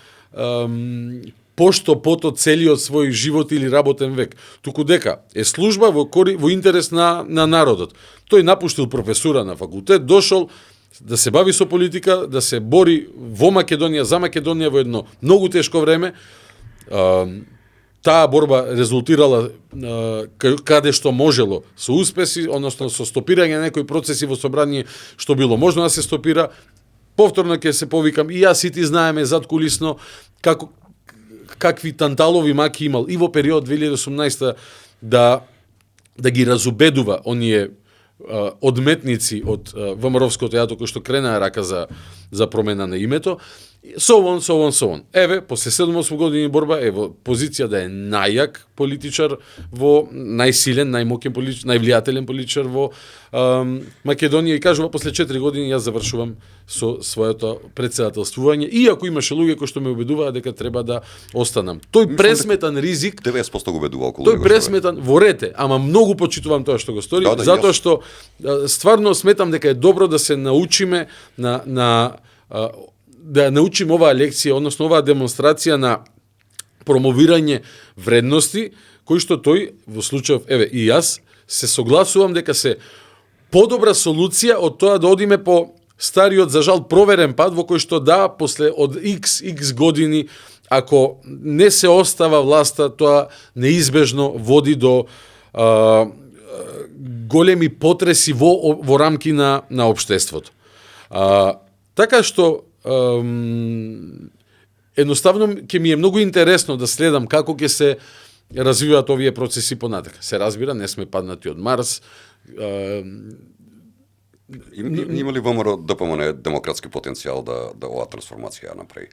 пошто пото целиот свој живот или работен век, туку дека е служба во интерес на народот. Тој напуштил професура на факултет, дошол да се бави со политика, да се бори во Македонија, за Македонија во едно многу тешко време. Таа борба резултирала каде што можело со успеси, односно со стопирање на некои процеси во собрание што било можно да се стопира. Повторно ќе се повикам, и јас и ти знаеме задкулисно какви танталови маки имал и во период 2018 да ги разубедува оние одметници од ВМРО-вското јато кои што кренаа рака за промена на името. So on. Еве, после 7-8 години борба, е во позиција да е најјак политичар во најсилен, најмоќен политичар, највлијателен политичар во Македонија и кажува после 4 години јас завршувам со своето председателствување, иако имаше луѓе кои што ме убедуваа дека треба да останам. Тој пресметан ризик, 90% го убедува околу тој пресметан во рете, ама многу почитувам тоа што го стори, затоа што стварно сметам дека е добро да се научиме да научим оваа лекција, односно оваа демонстрација на промовирање вредности, кои што тој во случајов, еве и јас се согласувам дека се подобра солуција од тоа да одиме по стариот, за жал, проверен пат во кој што после од X години, ако не се остава власта, тоа неизбежно води до големи потреси во рамки на општеството. Така што едноставно ќе ми е многу интересно да следам како ќе се развиваат овие процеси понатака. Се разбира, не сме паднати од Марс. Има ли ВМРО ДПМН демократски потенцијал да оваа трансформација ја направи?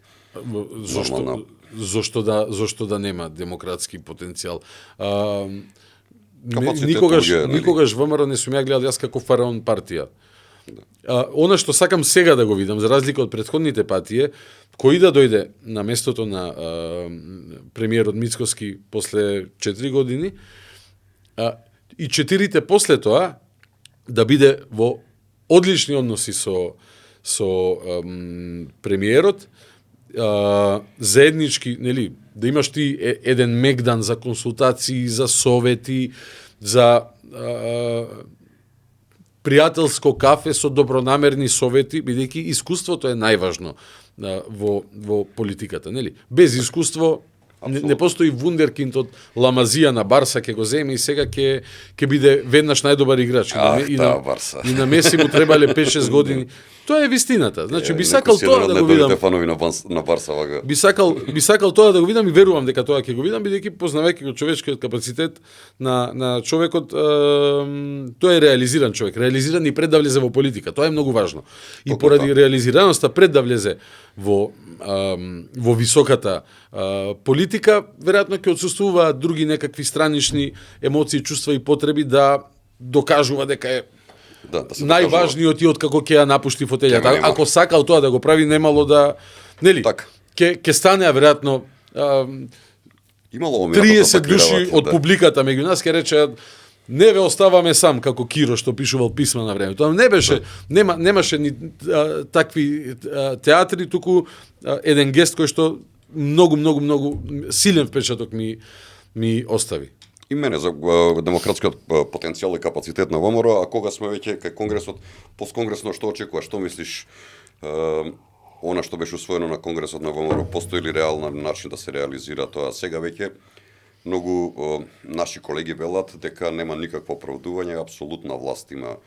Зошто да нема демократски потенцијал? Никогаш ВМРО не сум ја гледал јас како фараон партија. Она што сакам сега да го видам, за разлика од претходните патии, кој да дојде на местото на премиерот Мицкоски после 4 години, и 4 после тоа да биде во одлични односи со премиерот, заеднички, нели, да имаш ти еден мегдан за консултации, за совети, за пријателско кафе со добронамерни совети, бидејќи искуството е најважно во политиката, нели? Без искуство не постои вундеркинд од Ламазија на Барса ќе го земе и сега ќе биде веднаш најдобар играч. И на Меси му требале 5-6 години. Тоа е вистината. Значи би сакал тоа да го видам. На Барса вага. Би сакал тоа да го видам и верувам дека тоа ќе го видам, бидејќи познавајќи го човечкиот капацитет на човекот, тој е реализиран човек, реализиран и пред да влезе во политика. Тоа е многу важно. И поради реализираноста пред да влезе во високата политика, веројатно ќе отсуствуваат други некакви странични емоции, чувства и потреби да докажува дека е најважниот и откако ќе ја напушти фотелјата. Ако сакал тоа да го прави, немало да, нели? Ќе станеа веројатно 30 души од публиката меѓу нас ќе речеат не ве оставаме сам, како Киро што пишувал писма на времето. Не беше, немаше ни такви театри, туку еден гест кој што многу силен впечаток ми остави. И мене за демократскиот потенцијал и капацитет на ВМРО, а кога сме веќе кај Конгресот, постконгресно што очекуваш, што мислиш, она што беше усвоено на Конгресот на ВМРО, постои ли реален начин да се реализира тоа? Сега веќе многу наши колеги велат дека нема никакво оправдување, апсолутна власт има,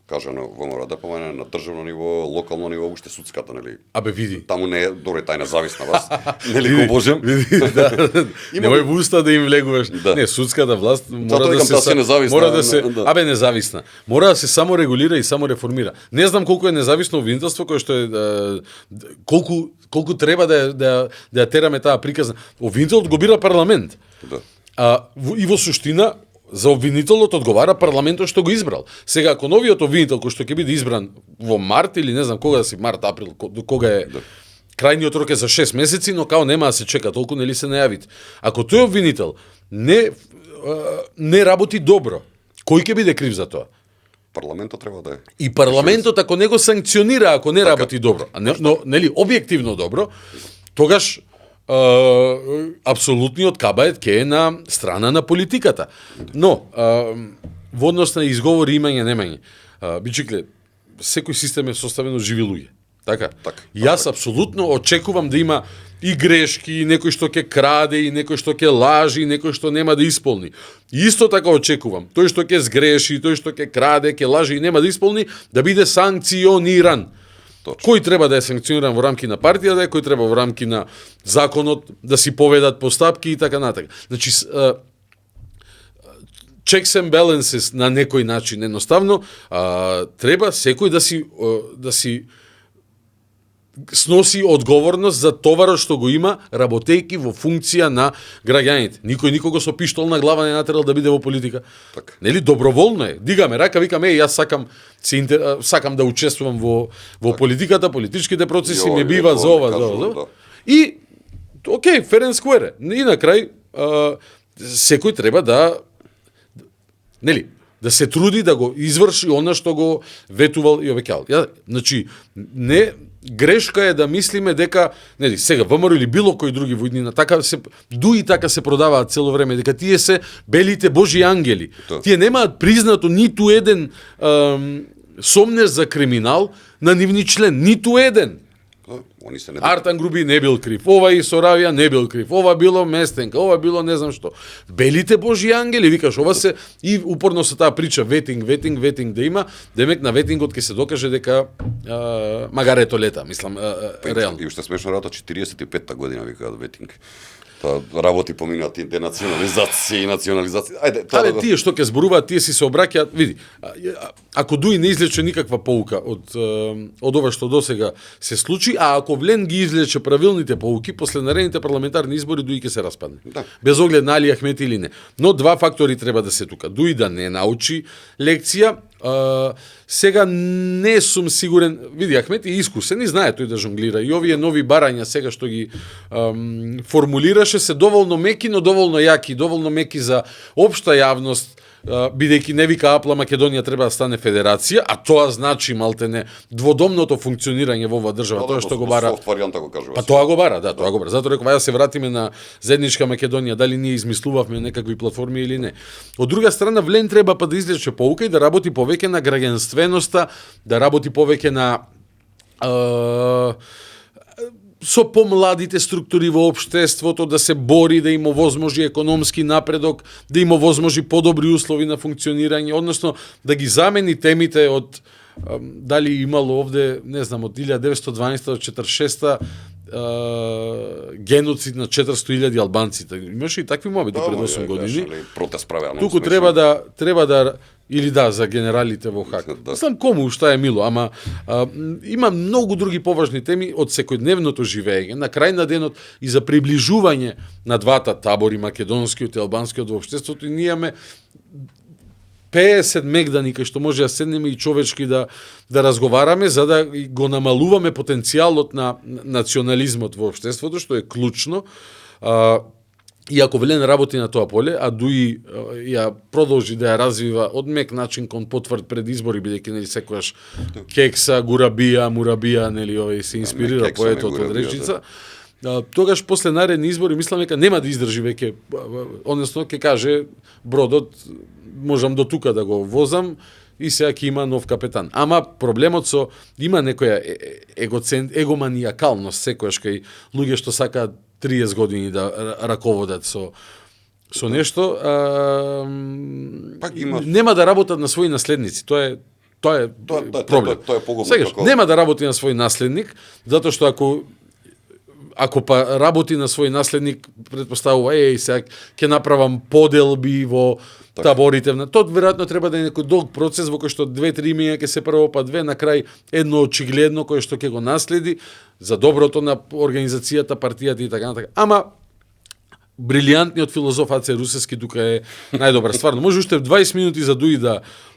кажано ВМРО ДПМН на државно ниво, локално ниво, уште судската, нели? Абе види. Таму не е добре тај независна власт, нели го Божем? Види, да. Немој во уста да им влегуваш. Да. Не, судската власт мора Затоа да се независна. мора да се Да. абе независна. Мора да се само регулира и само реформира. Не знам колку е независно обвинителство кое што е колку треба да ја тераме таа приказна. Обвинителот го бира парламент. Да. И во суштина за обвинителот одговара парламентот што го избрал. Сега, ако новиот обвинител кој што ќе биде избран во март или не знам кога да си, март, април, кога е крајниот рок е за 6 месеци, но као нема да се чека толку, нели се најавите. Ако тој обвинител не работи добро, кој ќе биде крив за тоа? Парламентот треба да е. И парламентот ако не го санкционира, ако не работи добро, но нели објективно добро, тогаш апсолутниот кабает ќе е на страна на политиката. Но, во однос на изговори имање, немање, бичикле, секој систем е составен од живи луѓе. Така? Јас апсолутно очекувам да има и грешки, и некој што ќе краде, и некој што ќе лажи, и некој што нема да исполни. И исто така очекувам, тој што ќе сгреши, тој што ќе краде, ќе лажи и нема да исполни, да биде санкциониран. Точно. Кој треба да е санкциониран во рамки на партијата, кој треба во рамки на законот да си поведат постапки и така натака. Значи, checks and balances на некој начин, едноставно, треба секој да си сноси одговорност за товарот што го има, работејќи во функција на граѓаните. Никој никого со пиштол на глава не натерал да биде во политика. Така. Нели доброволно е. Дигаме рака, викаме јас сакам да учествувам во политиката, политичките процеси, ме бива за ова, за ова. Да. И окей, fair and square. И на крај секој треба да се труди да го изврши она што го ветувал и обеќал. Значи, не грешка е да мислиме дека сега ВМРО или било кој други во иднина така се продаваат цело време дека тие се белите божи ангели. Тие немаат признато ниту еден сомнеш за криминал на нивни член, ниту еден. Они се не Артан Груби не бил крив, ова и Соравија не бил крив, ова било Местенка, ова било не знам што. Белите божи ангели, викаш, ова се и упорно со таа прича ветинг да има, демек на ветингот ќе се докаже дека магарето лета, мислам, реално. И уште смешно рата 45-та година викаат ветинг. Работи поминати денационализација и национализација. Ајде, тие што ќе зборуваат, тие си се обраќаат, види. Ако Дуи не излече никаква поука од ова што досега се случи, а ако Влен ги излече правилните поуки, после наредните парламентарни избори Дуи ќе се распадне. Да. Без оглед на Али Ахмети или не. Но два фактори треба да се тука. Дуи да не научи лекција, сега не сум сигурен, види, Ахмети е искусен и знае тој да жонглира и овие нови барања сега што ги формулираше се доволно меки, но доволно јаки, доволно меки за општа јавност, бидејќи не вика Апла Македонија треба да стане федерација, а тоа значи малтене дводомното функционирање во оваа држава, тоа што го бара. Па тоа го бара, тоа го бара. Затоа реков, се вратиме на заедничка Македонија, дали ние измислувавме некакви платформи или не. Од друга страна, Влен треба да излече поука и да работи повеќе на граѓанственоста, да работи повеќе на со помладите структури во општеството, да се бори, да има возможи економски напредок, да има возможи подобри услови на функционирање, односно да ги замени темите од дали имало овде, не знам, од 1912 до 46 геноцид на 400.000 албанци. Имаше и такви мобити пред 8 години. Протест правеа. Туку треба да или за генералите во Хаг. Знам кому шта е мило, ама има многу други поважни теми од секојдневното живење, на крај на денот и за приближување на двата табори, македонскиот и албанскиот во општеството, и ние имаме 50 мегдани кај што може да седнеме и човечки да разговараме за да го намалуваме потенцијалот на национализмот во општеството, што е клучно. иако Велен работи на тоа поле, а Дуи ја продолжи да ја развива од мек начин кон потврд пред избори, бидејќи нели секогаш Кекса, Гурабија, Мурабија, нели овој се инспирира Кекса, поетот од речица. Тогаш после наредни избори мислам дека нема да издржи веќе, односно ќе каже бродот можам до тука да го возам и сега ќе има нов капетан. Ама проблемот со има некоја егоманиакалност секојаш кај луѓе што сакаат 30 години да раководат со нешто, Пак има нема да работат на своји наследници. Тоа е проблем. Тоа е погубно. Сегаш, нема да работи на свој наследник, затоа што ако па работи на свој наследник, предпоставува, сега ќе направам поделби во таборите. Тоа веројатно треба да е некој долг процес во кој што 2-3 имиња ќе се прво, па 2 на крај едно очигледно кое што ќе го наследи за доброто на организацијата, партијата и така натака. Ама брилијантниот филозоф Аце Русевски тука е најдобар. Стварно, може уште 20 минути за Дуи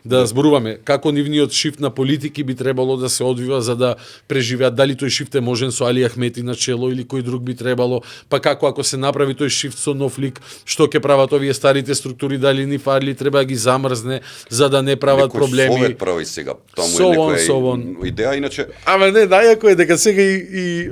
да зборуваме како нивниот шифт на политики би требало да се одвива за да преживеат, дали тој шифт е можен со Али Ахмети на чело или кој друг би требало, па како ако се направи тој шифт со нов лик, што ќе прават овие старите структури, дали ни фарли треба да ги замрзне за да не прават проблеми. Некој совет прави сега. Таму е некоја идеја, иначе... Ама не, најако е дека сега и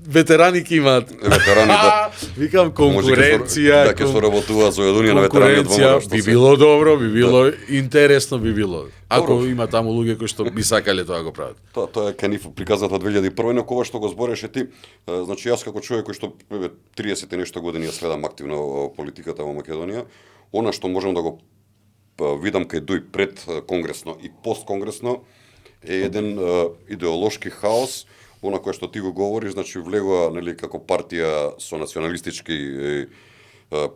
ветерани ќе имаат. Ветерани да... Викам конкуренција. Да ќе соработуваат со Јадунија на ветерани од ВМРО. Би било добро, би било интересно, би било. Ако има таму луѓе кои што би сакале тоа го прават. Тоа е кај нив приказната 2001, но кога што го збореше ти, значи јас како човек кој што 30 и нешто години ја следам активно политиката во Македонија, она што можам да го видам кај Дуј пред конгресно и постконгресно е еден идеолошки хаос, она кое што ти го говориш, значи влегува нели како партија со националистички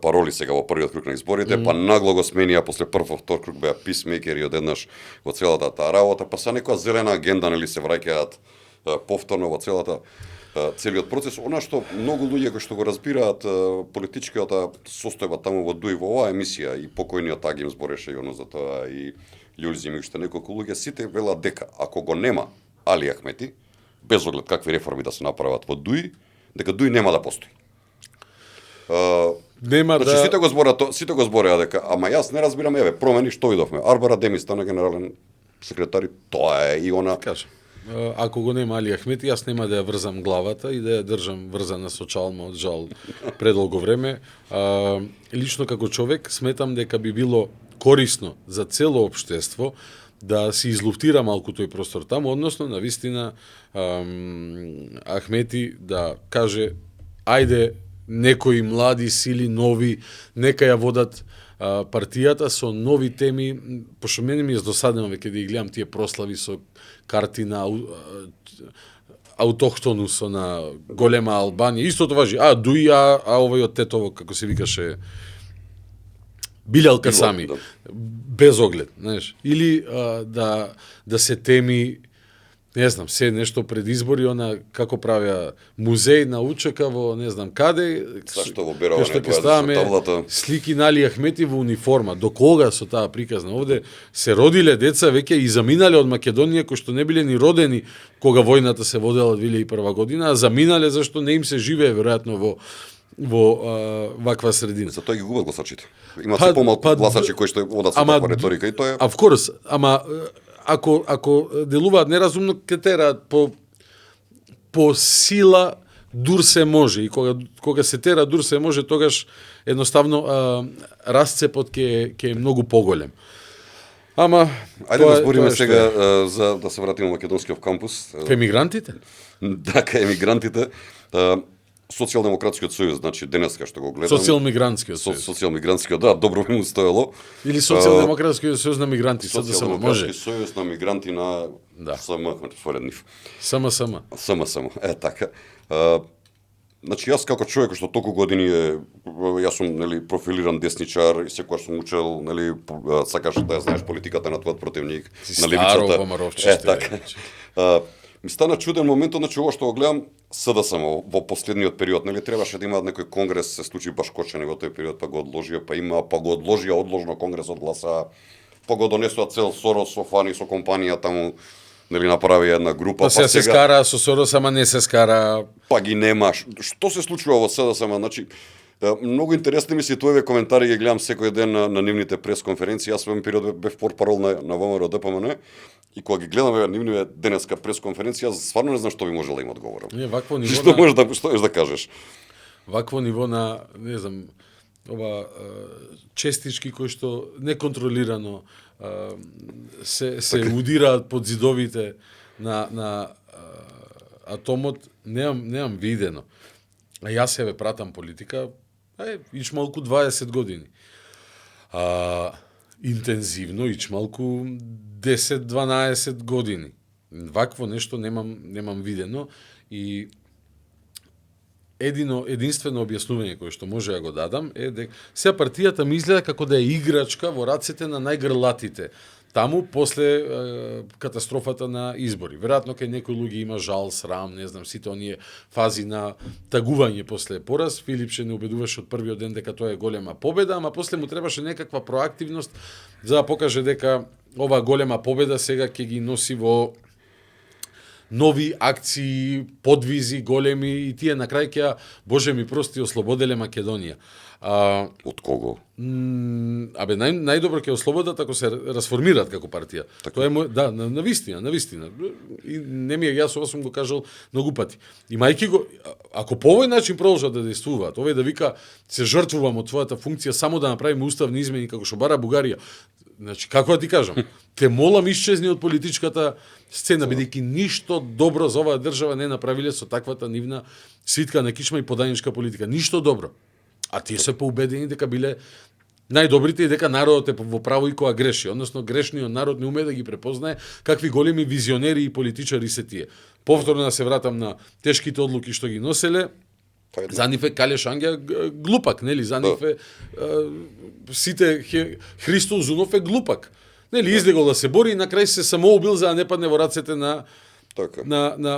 пароли сега во првиот круг на изборите, па нагло го сменија после прв во втор круг беа писмейкери одеднаш во целата таа работа, па са некоја зелена агенда нели се враќаат повторно во целиот процес. Она што многу луѓе кои што го разбираат политичката состојба таму во Дуј во оваа емисија и покојниот Агим збореше и оно за тоа и Љулзим и уште неколку луѓе, сите велат дека ако го нема Али Ахмети, без оглед какви реформи да се направат во Дуј, дека Дуј нема да постои. Нема значи, да... сите го збореа дека, ама јас не разбирам, еве, промени што видовме. Арбара Деми стана генерален секретар, тоа е и она... Кажа, ако го нема Али Ахмети, јас нема да ја врзам главата и да ја држам врзана со чалма од жал предолго време. Лично како човек сметам дека би било корисно за цело општество да се излуфтира малку тој простор таму, односно на вистина Ахмети да каже ајде некои млади сили, нови, нека ја водат партијата со нови теми, пошто мене ми е досадено веќе да ги гледам тие прослави со карти на аутохтонусо на голема Албанија. Истото важи, Дуи, овој од Тетово, како се викаше, Билјал Касами, без оглед, знаеш. Или да се теми, не знам, се нешто пред избори, она како правеа музеј на УЧК во не знам каде, Зашто во Берова што не ќе ставаме таблата? Слики на Али Ахмети во униформа. До кога со таа приказна? Овде се родиле деца веќе и заминале од Македонија кои што не биле ни родени кога војната се водела 2001 година, а заминале зашто не им се живее веројатно во ваква средина. За тоа ги губат гласачите. Има се помалку гласачи кои што одат со таква реторика и тоа е... Of course, ама ако делуваат неразумно, ќе тераат по сила дур се може, и кога се тера дур се може, тогаш едноставно расцепот ќе е многу поголем. Ама ајде да збориме сега за да се вратиме македонскиот кампус. Кај мигрантите? Да, кај мигрантите. Социјалдемократскиот сојуз, значи денеска што го гледам. Социјалмигрантскиот сојуз. Социјалмигрантскиот, да, добро би му стоело. Или Социјалдемократскиот сојуз на мигранти, СДСМ, може. Социјалдемократски сојуз на мигранти на СМ, според нив. СМ. Така. Значи јас како човек што толку години јас сум нели профилиран десничар и секогаш сум учел, нели сакаш да ја знаеш политиката на твојот противник, на левицата. Така. Ми стана чуден моментот, значи ова што го гледам СДСМ во последниот период, нели требаше да имаат некој конгрес, се случи баш кочени во тој период, па го одложија, па го одложија одложно конгресот гласа, па го донесоа цел Сорос со фани со компанија таму, нели направи една група, па сега се скара со Сорос, ама не се скара. Па ги нема. Што се случува во СДСМ, значи Многу интересни ми се тоеве коментари ги гледам секој ден на нивните пресконференции. Јас во еден период бев портпарол на ВМРО ДПМН и кога ги гледаме нивните денеска пресконференција, стварно не знам што би можел да им одговорам. Не, вакво ниво Што можеш да кажеш? Вакво ниво на, не знам, ова честички кои што неконтролирано се удираат под зидовите на атомот, немам видено. А јас себе пратам политика, ичмалку 20 години. Интензивно, ичмалку 10-12 години. Вакво нешто немам видено и единствено објаснување кое што може да го дадам е дека сега партијата ми изгледа како да е играчка во рацете на најгрлатите. Таму после катастрофата на избори. Веројатно кај некои луѓе има жал, срам, не знам, сите оние фази на тагување после пораз. Филипше не убедуваше од првиот ден дека тоа е голема победа, ама после му требаше некаква проактивност за да покаже дека оваа голема победа сега ќе ги носи во нови акции, подвизи големи и тие на крај ќе, Боже ми прости, ослободеле Македонија. Од кого? Најдобро ќе ослободат ако се расформираат како партија. Така. Тоа е навистина. И не ми е јас, ова сум го кажал многу пати. Имајќи го, ако по овој начин продолжат да действуваат, овој да вика се жртвувам од твојата функција само да направиме уставни измени како што бара Бугарија. Значи, како да ти кажам, те молам исчезни од политичката сцена, бидејќи ништо добро за оваа држава не направиле со таквата нивна свитка на кичма и подајничка политика. Ништо добро. А тие се поубедени дека биле најдобрите и дека народот е во право и кога греши. Односно, грешниот народ не уме да ги препознае какви големи визионери и политичари се тие. Повторно да се вратам на тешките одлуки што ги носеле, за нив е Кале Шангја глупак, нели? За нив е сите Христо Узунов е глупак. Нели, излегол да се бори и на крај се самоубил за да не падне во рацете на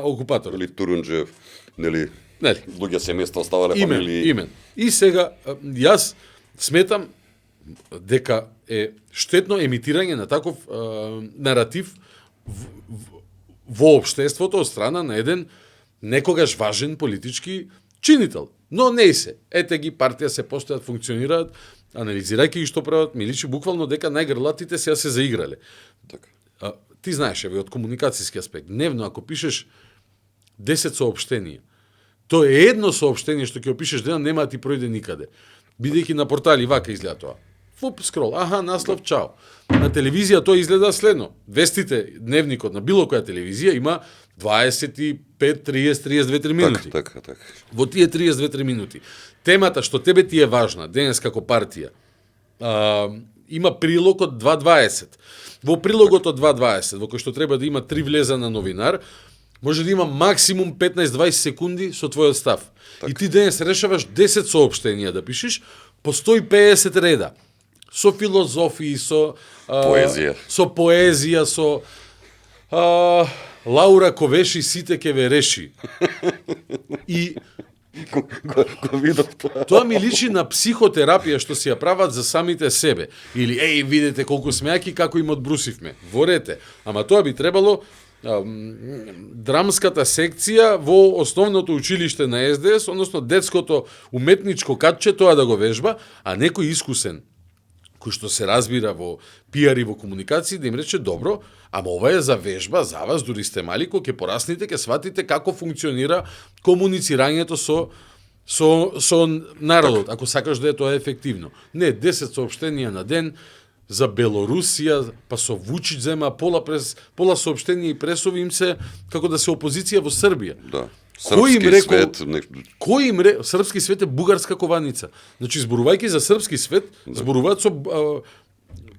окупаторот. Или Турунџев, нели? Луѓе семејства оставале фамилии. Имен. И сега јас сметам дека е штетно емитирање на таков наратив во општеството од страна на еден некогаш важен политички чинител. Но не се. Ете ги, партија се постојат, функционираат, анализирајќи ги што прават, ми личи буквално дека најгрлатите сега се заиграле. Така. Ти знаеш, од комуникацијски аспект, дневно ако пишеш 10 соопштенија, тоа е едно соопштение што ќе опишеш дена, нема да ти пројде никаде. Бидејќи на портали вака изгледа тоа. Фуп, скрол, наслов, чао. На телевизија тоа изгледа следно. Вестите, дневникот на било која телевизија има 25, 30, 32 минути. Така. Во тие 32 минути. Темата што тебе ти е важна, денес како партија, има прилог од 2.20. Во прилогот од 2.20, во кој што треба да има 3 влеза на новинар, може да има максимум 15-20 секунди со твојот став. Так. И ти денес решаваш 10 соопштенија да пишеш по 150 реда. Со филозофии, со поезија, со Лаура Ковеши сите ке ве реши. И Го видов тоа. Тоа ми личи на психотерапија што си ја прават за самите себе. Или, видете колку сме јаки, како им одбрусивме. Ворете. Ама тоа би требало драмската секција во основното училиште на СДС, односно детското уметничко катче, тоа да го вежба, а некој искусен, кој што се разбира во пиар и во комуникација, да им рече, добро, ама ова е за вежба, за вас, дури сте мали, кога ќе порасните, ќе сватите како функционира комуницирањето со народот, ако сакаш да е тоа ефективно. Не, 10 соопштенија на ден, за Белорусија, па со Вучич зема пола соопштенија и пресови им се како да се опозиција во Србија. Да. Српски свет. Кој им српски свет е бугарска кованица. Значи, зборувајќи за српски свет, зборуваат со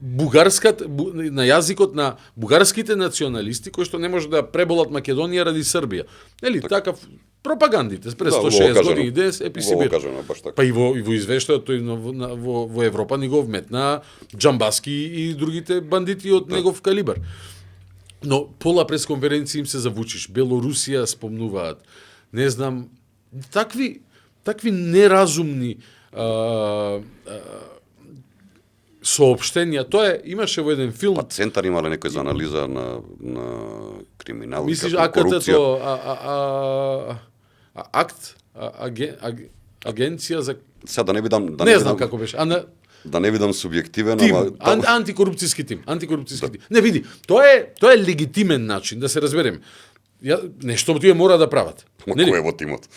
на јазикот на бугарските националисти кои што не може да преболат Македонија ради Србија. Нели, такав пропагандите през 160 години дес еписибир. Па и во извештајот тој во Европа ни го вметна Џамбаски и другите бандити од негов калибар. Но пола пресконференции им се завучиш. Белорусија спомнуваат. Не знам, такви неразумни соопштенија. Тоа имаше во еден филм. Па Центар имале некој за анализа на криминал и корупција. Мислиш, акт Агенција за Сега да не бидам не знам како беше. да не бидам субјективен, Тим, ама антикорупцијски тим. Не види, тоа е легитимен начин да се разберем. Нешто тие мора да прават. кој е во тимот?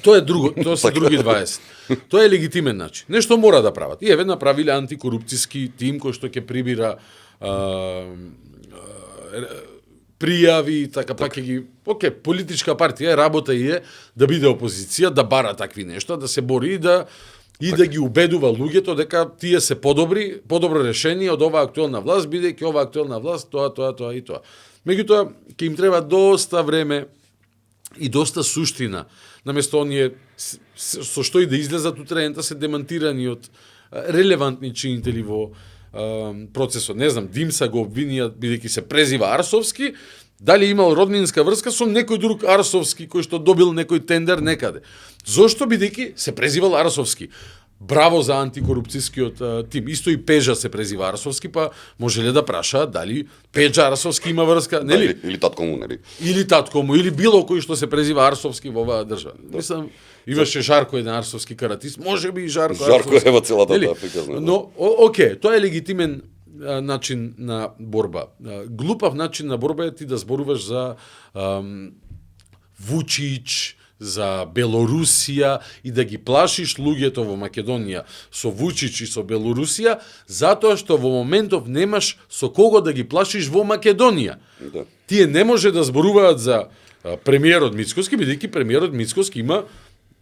Тоа е друго, тоа се други 20. Тоа е легитимен начин. Нешто мора да прават. И еве направиле антикорупцијски тим кој што ќе прибира пријави, така пак ги... Океј, политичка партија работа е да биде опозиција, да бара такви нешта, да се бори и да ги убедува луѓето дека тие се подобро решение од оваа актуелна власт, бидејќи оваа актуелна власт тоа и тоа. Меѓутоа, ќе им треба доста време и доста суштина, наместо оние со што и да излезат утре, се демантирани од релевантни чинители во процесот. Не знам, Димса го обвинија бидејќи се презива Арсовски, дали имал роднинска врска со некој друг Арсовски кој што добил некој тендер некаде. Зошто? Бидејќи се презивал Арсовски. Браво за антикорупцијскиот тим. Исто и Пежа се презива Арсовски, па можеле да прашаат дали Пежа Арсовски има врска, нели? Или татко му, нели? Или татко му, или било кој што се презива Арсовски во оваа држава. Мислам, имаше Жарко еден арсовски каратист, можеби и Жарко е во целата таа приказна. Но окей, тоа е легитимен начин на борба. Глупав начин на борба е ти да зборуваш за Вучич, за Белорусија и да ги плашиш луѓето во Македонија со Вучич и со Белорусија, затоа што во моментов немаш со кого да ги плашиш во Македонија. Да. Тие не може да зборуваат за премиерот Мицкоски, бидејќи премиерот Мицкоски има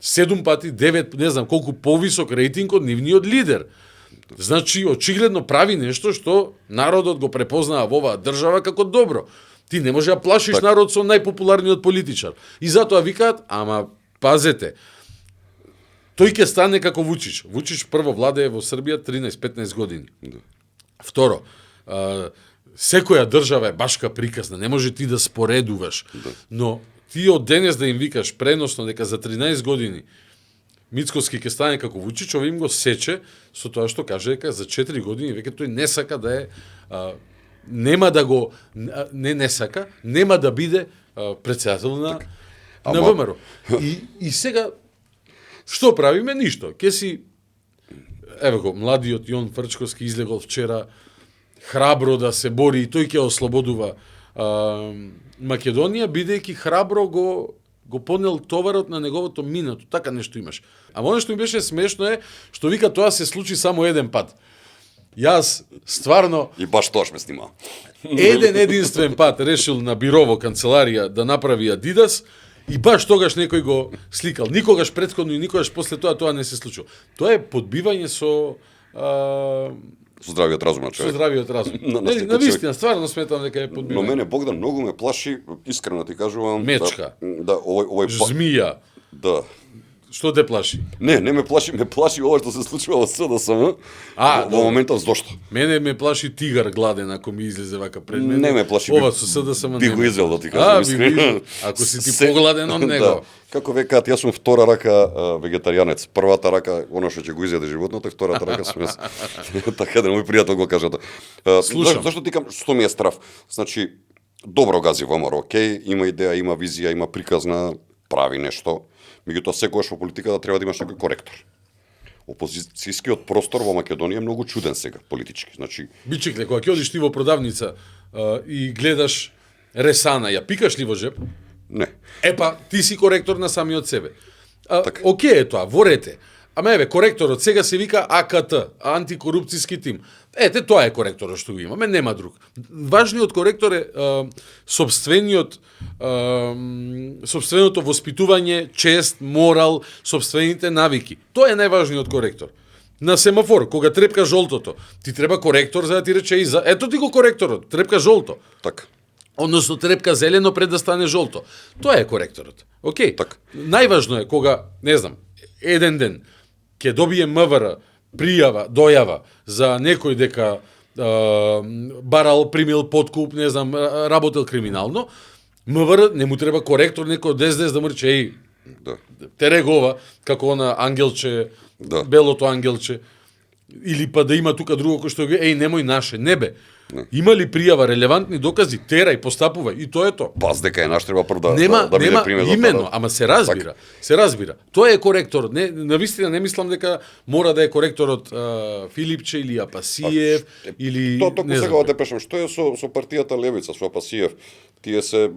7 пати, 9, не знам колку повисок рейтинг од нивниот лидер. Значи, очигледно прави нешто што народот го препознава во оваа држава како добро. Ти не може да плашиш народ со најпопуларниот политичар. И затоа викаат, ама пазете, тој ќе стане како Вучич. Вучич прво владее во Србија 13-15 години. Да. Второ, секоја држава е башка приказна, не може ти да споредуваш. Да. Но ти од денес да им викаш преносно дека за 13 години Мицкоски ќе стане како Вучич, овој им го сече со тоа што каже дека за 4 години веќе тој не сака да е нема да го не сака, нема да биде претседател на ВМРО. И сега што правиме? Ништо. Ке си еве го младиот Јон Фрчковски излегол вчера храбро да се бори и тој ќе ослободува Македонија, бидејќи храбро го понел товарот на неговото минато, така нешто имаш. А оно што ми беше смешно е што вика тоа се случи само еден пат. Јас стварно И баш тоаш ме снима. единствен пат решил на бирово канцеларија да направи Адидас и баш тогаш некој го сликал. Никогаш претходно и никогаш после тоа не се случило. Тоа е подбивање со здравиот разум на со човек. здравиот разум. На вистина, стварно сметам дека е подбивање. Но мене Богдан многу ме плаши, искрено ти кажувам. Мечка. Да, овој Змија. Да. Што те плаши? Не ме плаши ова што се случува во СДСМ. Во моментов зошто? Мене ме плаши тигар гладен ако ми излезе вака пред мене. Не ме плаши. Ова со СДСМ. Би го изел да ти кажам искрено. Ако си ти погладен од него. Да. Како векаат, јас сум втора рака вегетаријанец. Првата рака оно што ќе го изјаде животното, втората рака сум јас. Така да мој пријател го кажа. Зашто ти кажам што ми е страв? Значи добро гази ВМРО, окей, има идеја, има визија, има приказна, прави нешто. Меѓутоа секогаш во политиката треба да имаш некој коректор. Опозицијскиот простор во Македонија е многу чуден сега политички. Значи Бичикле, кога ќе одиш ти во продавница и гледаш ресана, ја пикаш ли во жеп? не. Епа, ти си коректор на самиот себе. Окей е тоа, во рете. Ама еве, коректорот сега се вика АКТ, антикорупцијски тим. Ете, тоа е коректорот што го имаме, нема друг. Важниот коректор е собственото воспитување, чест, морал, собствените навики. Тоа е најважниот коректор. На семафор, кога трепка жолтото, ти треба коректор за да ти рече и за... Ето ти го коректорот, трепка жолто. Така. Односно трепка зелено пред да стане жолто. Тоа е коректорот. Океј. Так. Најважно е кога, не знам, еден ден ќе добие МВР пријава, дојава за некој дека барал, примил подкуп, не знам, работел криминално, МВР не му треба коректор, некој од СДС да му рече, еј, Да. тере го ова, како она ангелче, Да. белото ангелче, или па да има тука друго кој што го, еј, немој наше, не бе. Не. Има ли пријава, релевантни докази, терај, постапувај и тоа е тоа. Пас дека е наш треба прв да Нема, да биде нема пример за именно, тоа. ама се разбира. Се разбира. Тоа е коректор. Не, навистина не мислам дека мора да е коректорот Филипче или Апасиев или Тоа токму не сега знам. да те пешам, што е со партијата Левица, со Апасиев? Тие се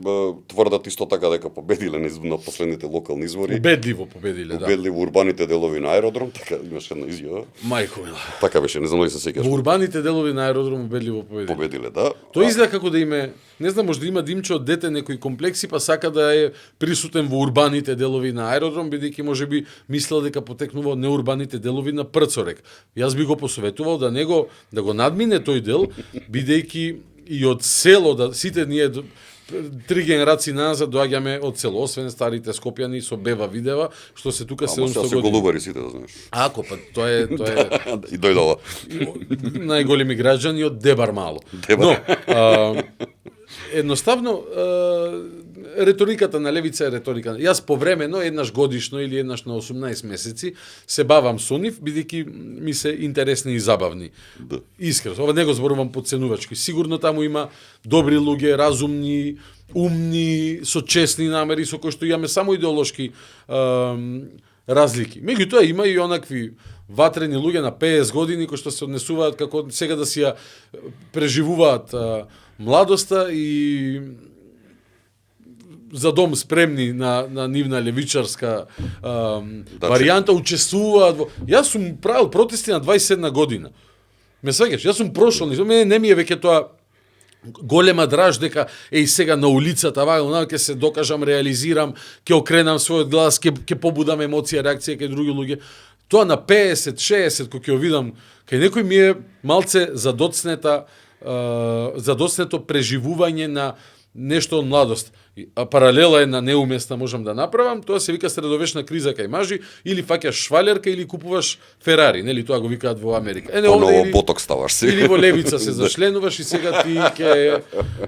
тврдат исто така дека победиле на последните локални избори. Убедливо победиле, да. Убедливо урбаните делови на аеродром, така имаше една изјава. Мајко мила. Така беше, не знам дали се сеќаш. Во урбаните делови на аеродром убедливо победиле. Победиле, да. Тоа изгледа како да име, не знам, може да има Димче од дете некои комплекси, па сака да е присутен во урбаните делови на аеродром, бидејќи можеби мислел дека потекнува од неурбаните делови на Прцорек. Јас би го посоветувал да да го надмине тој дел, бидејќи и од село, да сите ние 3 генерации назад доаѓаме од село, освен старите скопјани со бева видева, што се тука Ама 700 сега се години. голубари сите, да знаеш. Ако, па тоа е И дојдова. најголеми граѓани од Дебар мало. Дебар. Но, едноставно, реториката на левица е реторика. Јас повремено, еднаш годишно или еднаш на 18 месеци, се бавам со нив, бидејќи ми се интересни и забавни. Да. Искрено, ова не го зборувам подценувачки. Сигурно таму има добри луѓе, разумни, умни, со честни намери, со кои што имаме само идеолошки разлики. Меѓутоа има и онакви ватрени луѓе на 50 години кои што се однесуваат како сега да си ја преживуваат младоста и за дом спремни на нивна левичарска варијанта, учествуваат во... Јас сум правил протести на 27 година. Ме сваќаш, јас сум прошол, мене не ми е веќе тоа голема драж дека еј сега на улицата, ќе се докажам, реализирам, ќе окренам својот глас, ќе побудам емоција, реакција кај други луѓе. Тоа на 50, 60 кога ќе видам, кај некој ми е малце задоцнето преживување на нешто од младост. А паралела е на неуместна можам да направам, тоа се вика средовечна криза кај мажи, или фаќаш швалерка или купуваш Ферари, нели тоа го викаат во Америка. Поново боток ставаш си. Или во левица се зашленуваш и сега ти ќе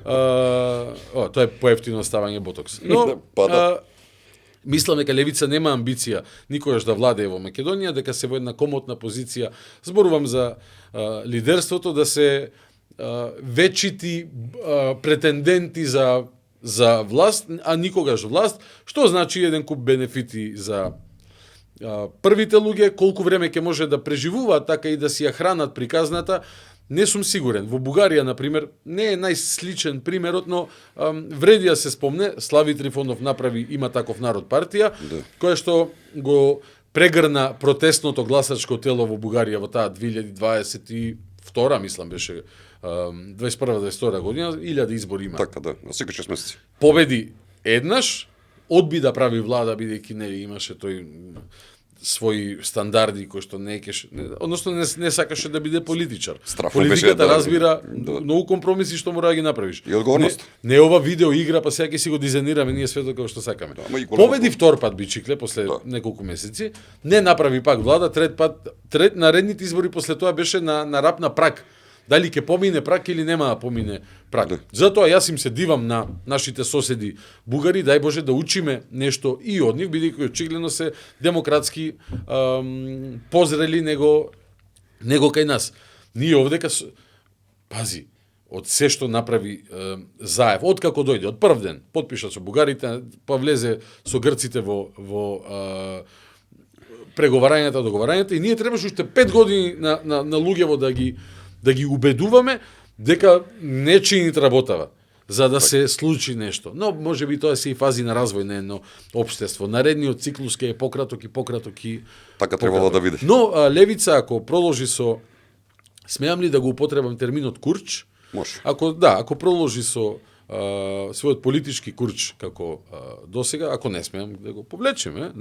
тоа е поевтино ставање ботокс. Но мислам дека левица нема амбиција никогаш да владее во Македонија, дека се во една комотна позиција. Зборувам за лидерството, да се вечити претенденти за власт, а никогаш власт, што значи еден куп бенефити за првите луѓе, колку време ќе може да преживуваат така и да си ја хранат приказната, не сум сигурен. Во Бугарија, например, не е најсличен примерот, но вреди да се спомне, Слави Трифонов направи Има таков народ партија, која што го прегрна протестното гласачко тело во Бугарија во таа 2022, мислам беше 21-22 година, 1000 избори има. Така да, на секој 6 месеци. Победи еднаш, одби да прави влада, бидејќи нели имаше тој своји стандарди кои што односно не сакаше да биде политичар. Политиката разбира многу компромиси што мора да ги направиш. И одговорност. Не ова видео игра, па сега ќе си го дизајнираме ние светот како што сакаме. Победи втор пат Бичикле после неколку месеци, не направи пак влада, наредните избори после тоа беше на рап на праг. Дали ќе помине праг или нема да помине праг. Затоа јас им се дивам на нашите соседи бугари, дај Боже да учиме нешто и од нив, бидејќи очигледно се демократски позрели него кај нас. Ние овдека, пази, од се што направи Заев, откако дојде, од прв ден, потпиша со бугарите, па влезе со грците во преговарањата, договарањата и ние требаше уште 5 години на луѓево да ги убедуваме дека не чинит работава за да се случи нешто. Но може би тоа се и фази на развој на едно општество. Наредниот циклус ќе е пократок и така требало да биде. Но левица ако продолжи со, смеам ли да го употребам терминот курч? Може. Ако продолжи со својот политички курч како досега, ако не смеам да го повлечеме,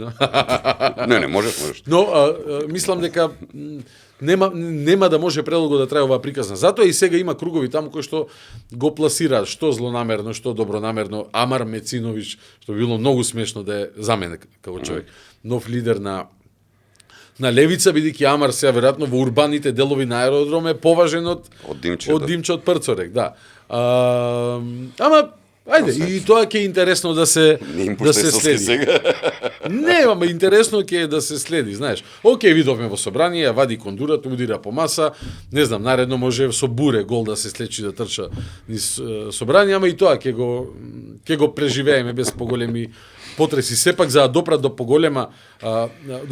Не, можеш. Но мислам дека нема да може предолго да трае оваа приказна. Затоа и сега има кругови таму кои што го пласираат што злонамерно, што добронамерно. Амар Мециновиќ, што било многу смешно да е за мене како човек, нов лидер на левица, бидејќи Амар сега веројатно во урбаните делови на аеродром е поважен од Димче од Прцорек, да. Ама ајде, и тоа ќе е интересно да се следи. Не, ама интересно ќе е да се следи, знаеш. Океј, видовме во собрание, ја вади кондурата, удира по маса, не знам, наредно може со буре гол да се слечи да трча низ собрание, ама и тоа ќе го преживееме без поголеми потреси. Сепак за да допрат до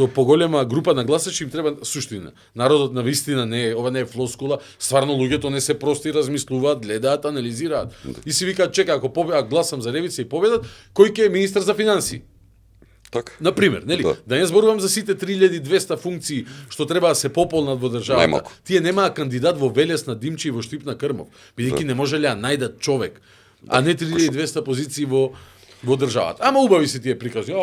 поголема група на гласачи им треба суштина. Народот на вистина не е, ова не е флоскула, стварно луѓето не се прости, размислуваат, гледаат, анализираат. И си викаат, чека, ако гласам за левица и победат, кој ќе е министер за финансии? Така. Например, нели? Да не зборувам за сите 3200 функции што треба да се пополнат во државата. Најмалку. Тие немаа кандидат во Велесна Димчи и во Штипна Крмов, бидејќи не можеле да најдат човек, а не 3200 позиции во државата. Ама убави се тие приказни.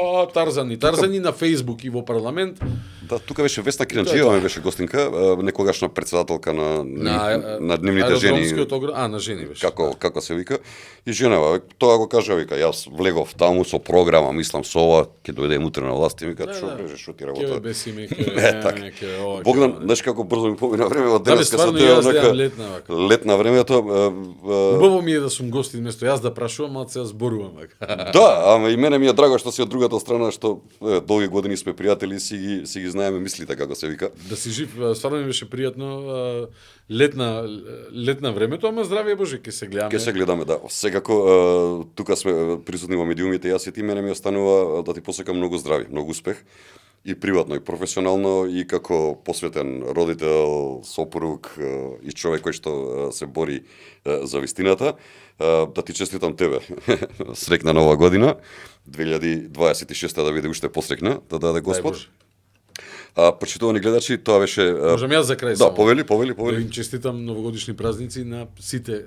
Тарзани на Facebook и во парламент. Да, тука беше Весна Киранџиева, беше гостинка, некогашна председателка на дневните жени. На жени беше. Како се вика? И женава, тоа го кажа, вика, јас влегов таму со програма, мислам со ова, ќе дојдем утре на власт и вика, што брежеш, што ти работа? Ке бесиме, Богдан, знаеш како брзо ми помина време од денеска со тоа летна времето. Убаво ми е да сум гостин место јас да прашувам, а се зборувам. Да, ама и мене ми е драго што си од другата страна, што долги години сме пријатели и си ги знаеме мислите, како се вика. Да си жив, стварно ми беше пријатно летна времето, ама здравје Боже, ќе се гледаме. Ќе се гледаме, да. Секако тука сме присутни во медиумите, јас и ти, мене ми останува да ти посекам многу здрави, многу успех и приватно и професионално и како посветен родител, сопруг и човек кој што се бори за вистината. Да ти честитам тебе. Срекна нова година. 2026 да биде уште посрекна, да даде Господ. Почитувани гледачи, тоа беше... Можам јас за крај само. Да, повели. Да им честитам новогодишни празници на сите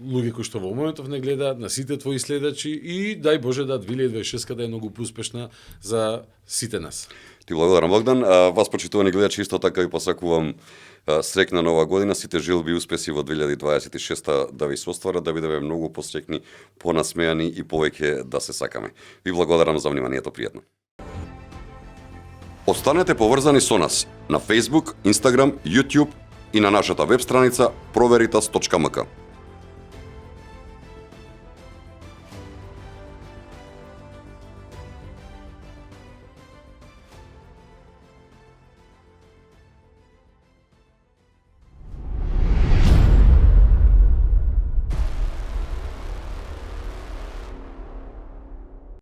луѓе кои што во моментов не гледаат, на сите твои следачи и дај Боже да 2026 да е многу успешна за сите нас. Ти благодарам, Богдан. Вас, почитувани гледачи, исто така ви посакувам срекна нова година, сите желби и успеси во 2026 да ви се остварат, да бидеме многу посрекни, понасмеани и повеќе да се сакаме. Ви благодарам за вниманието, пријатно. Останете поврзани со нас на Facebook, Instagram, YouTube и на нашата веб страница proveritas.mk.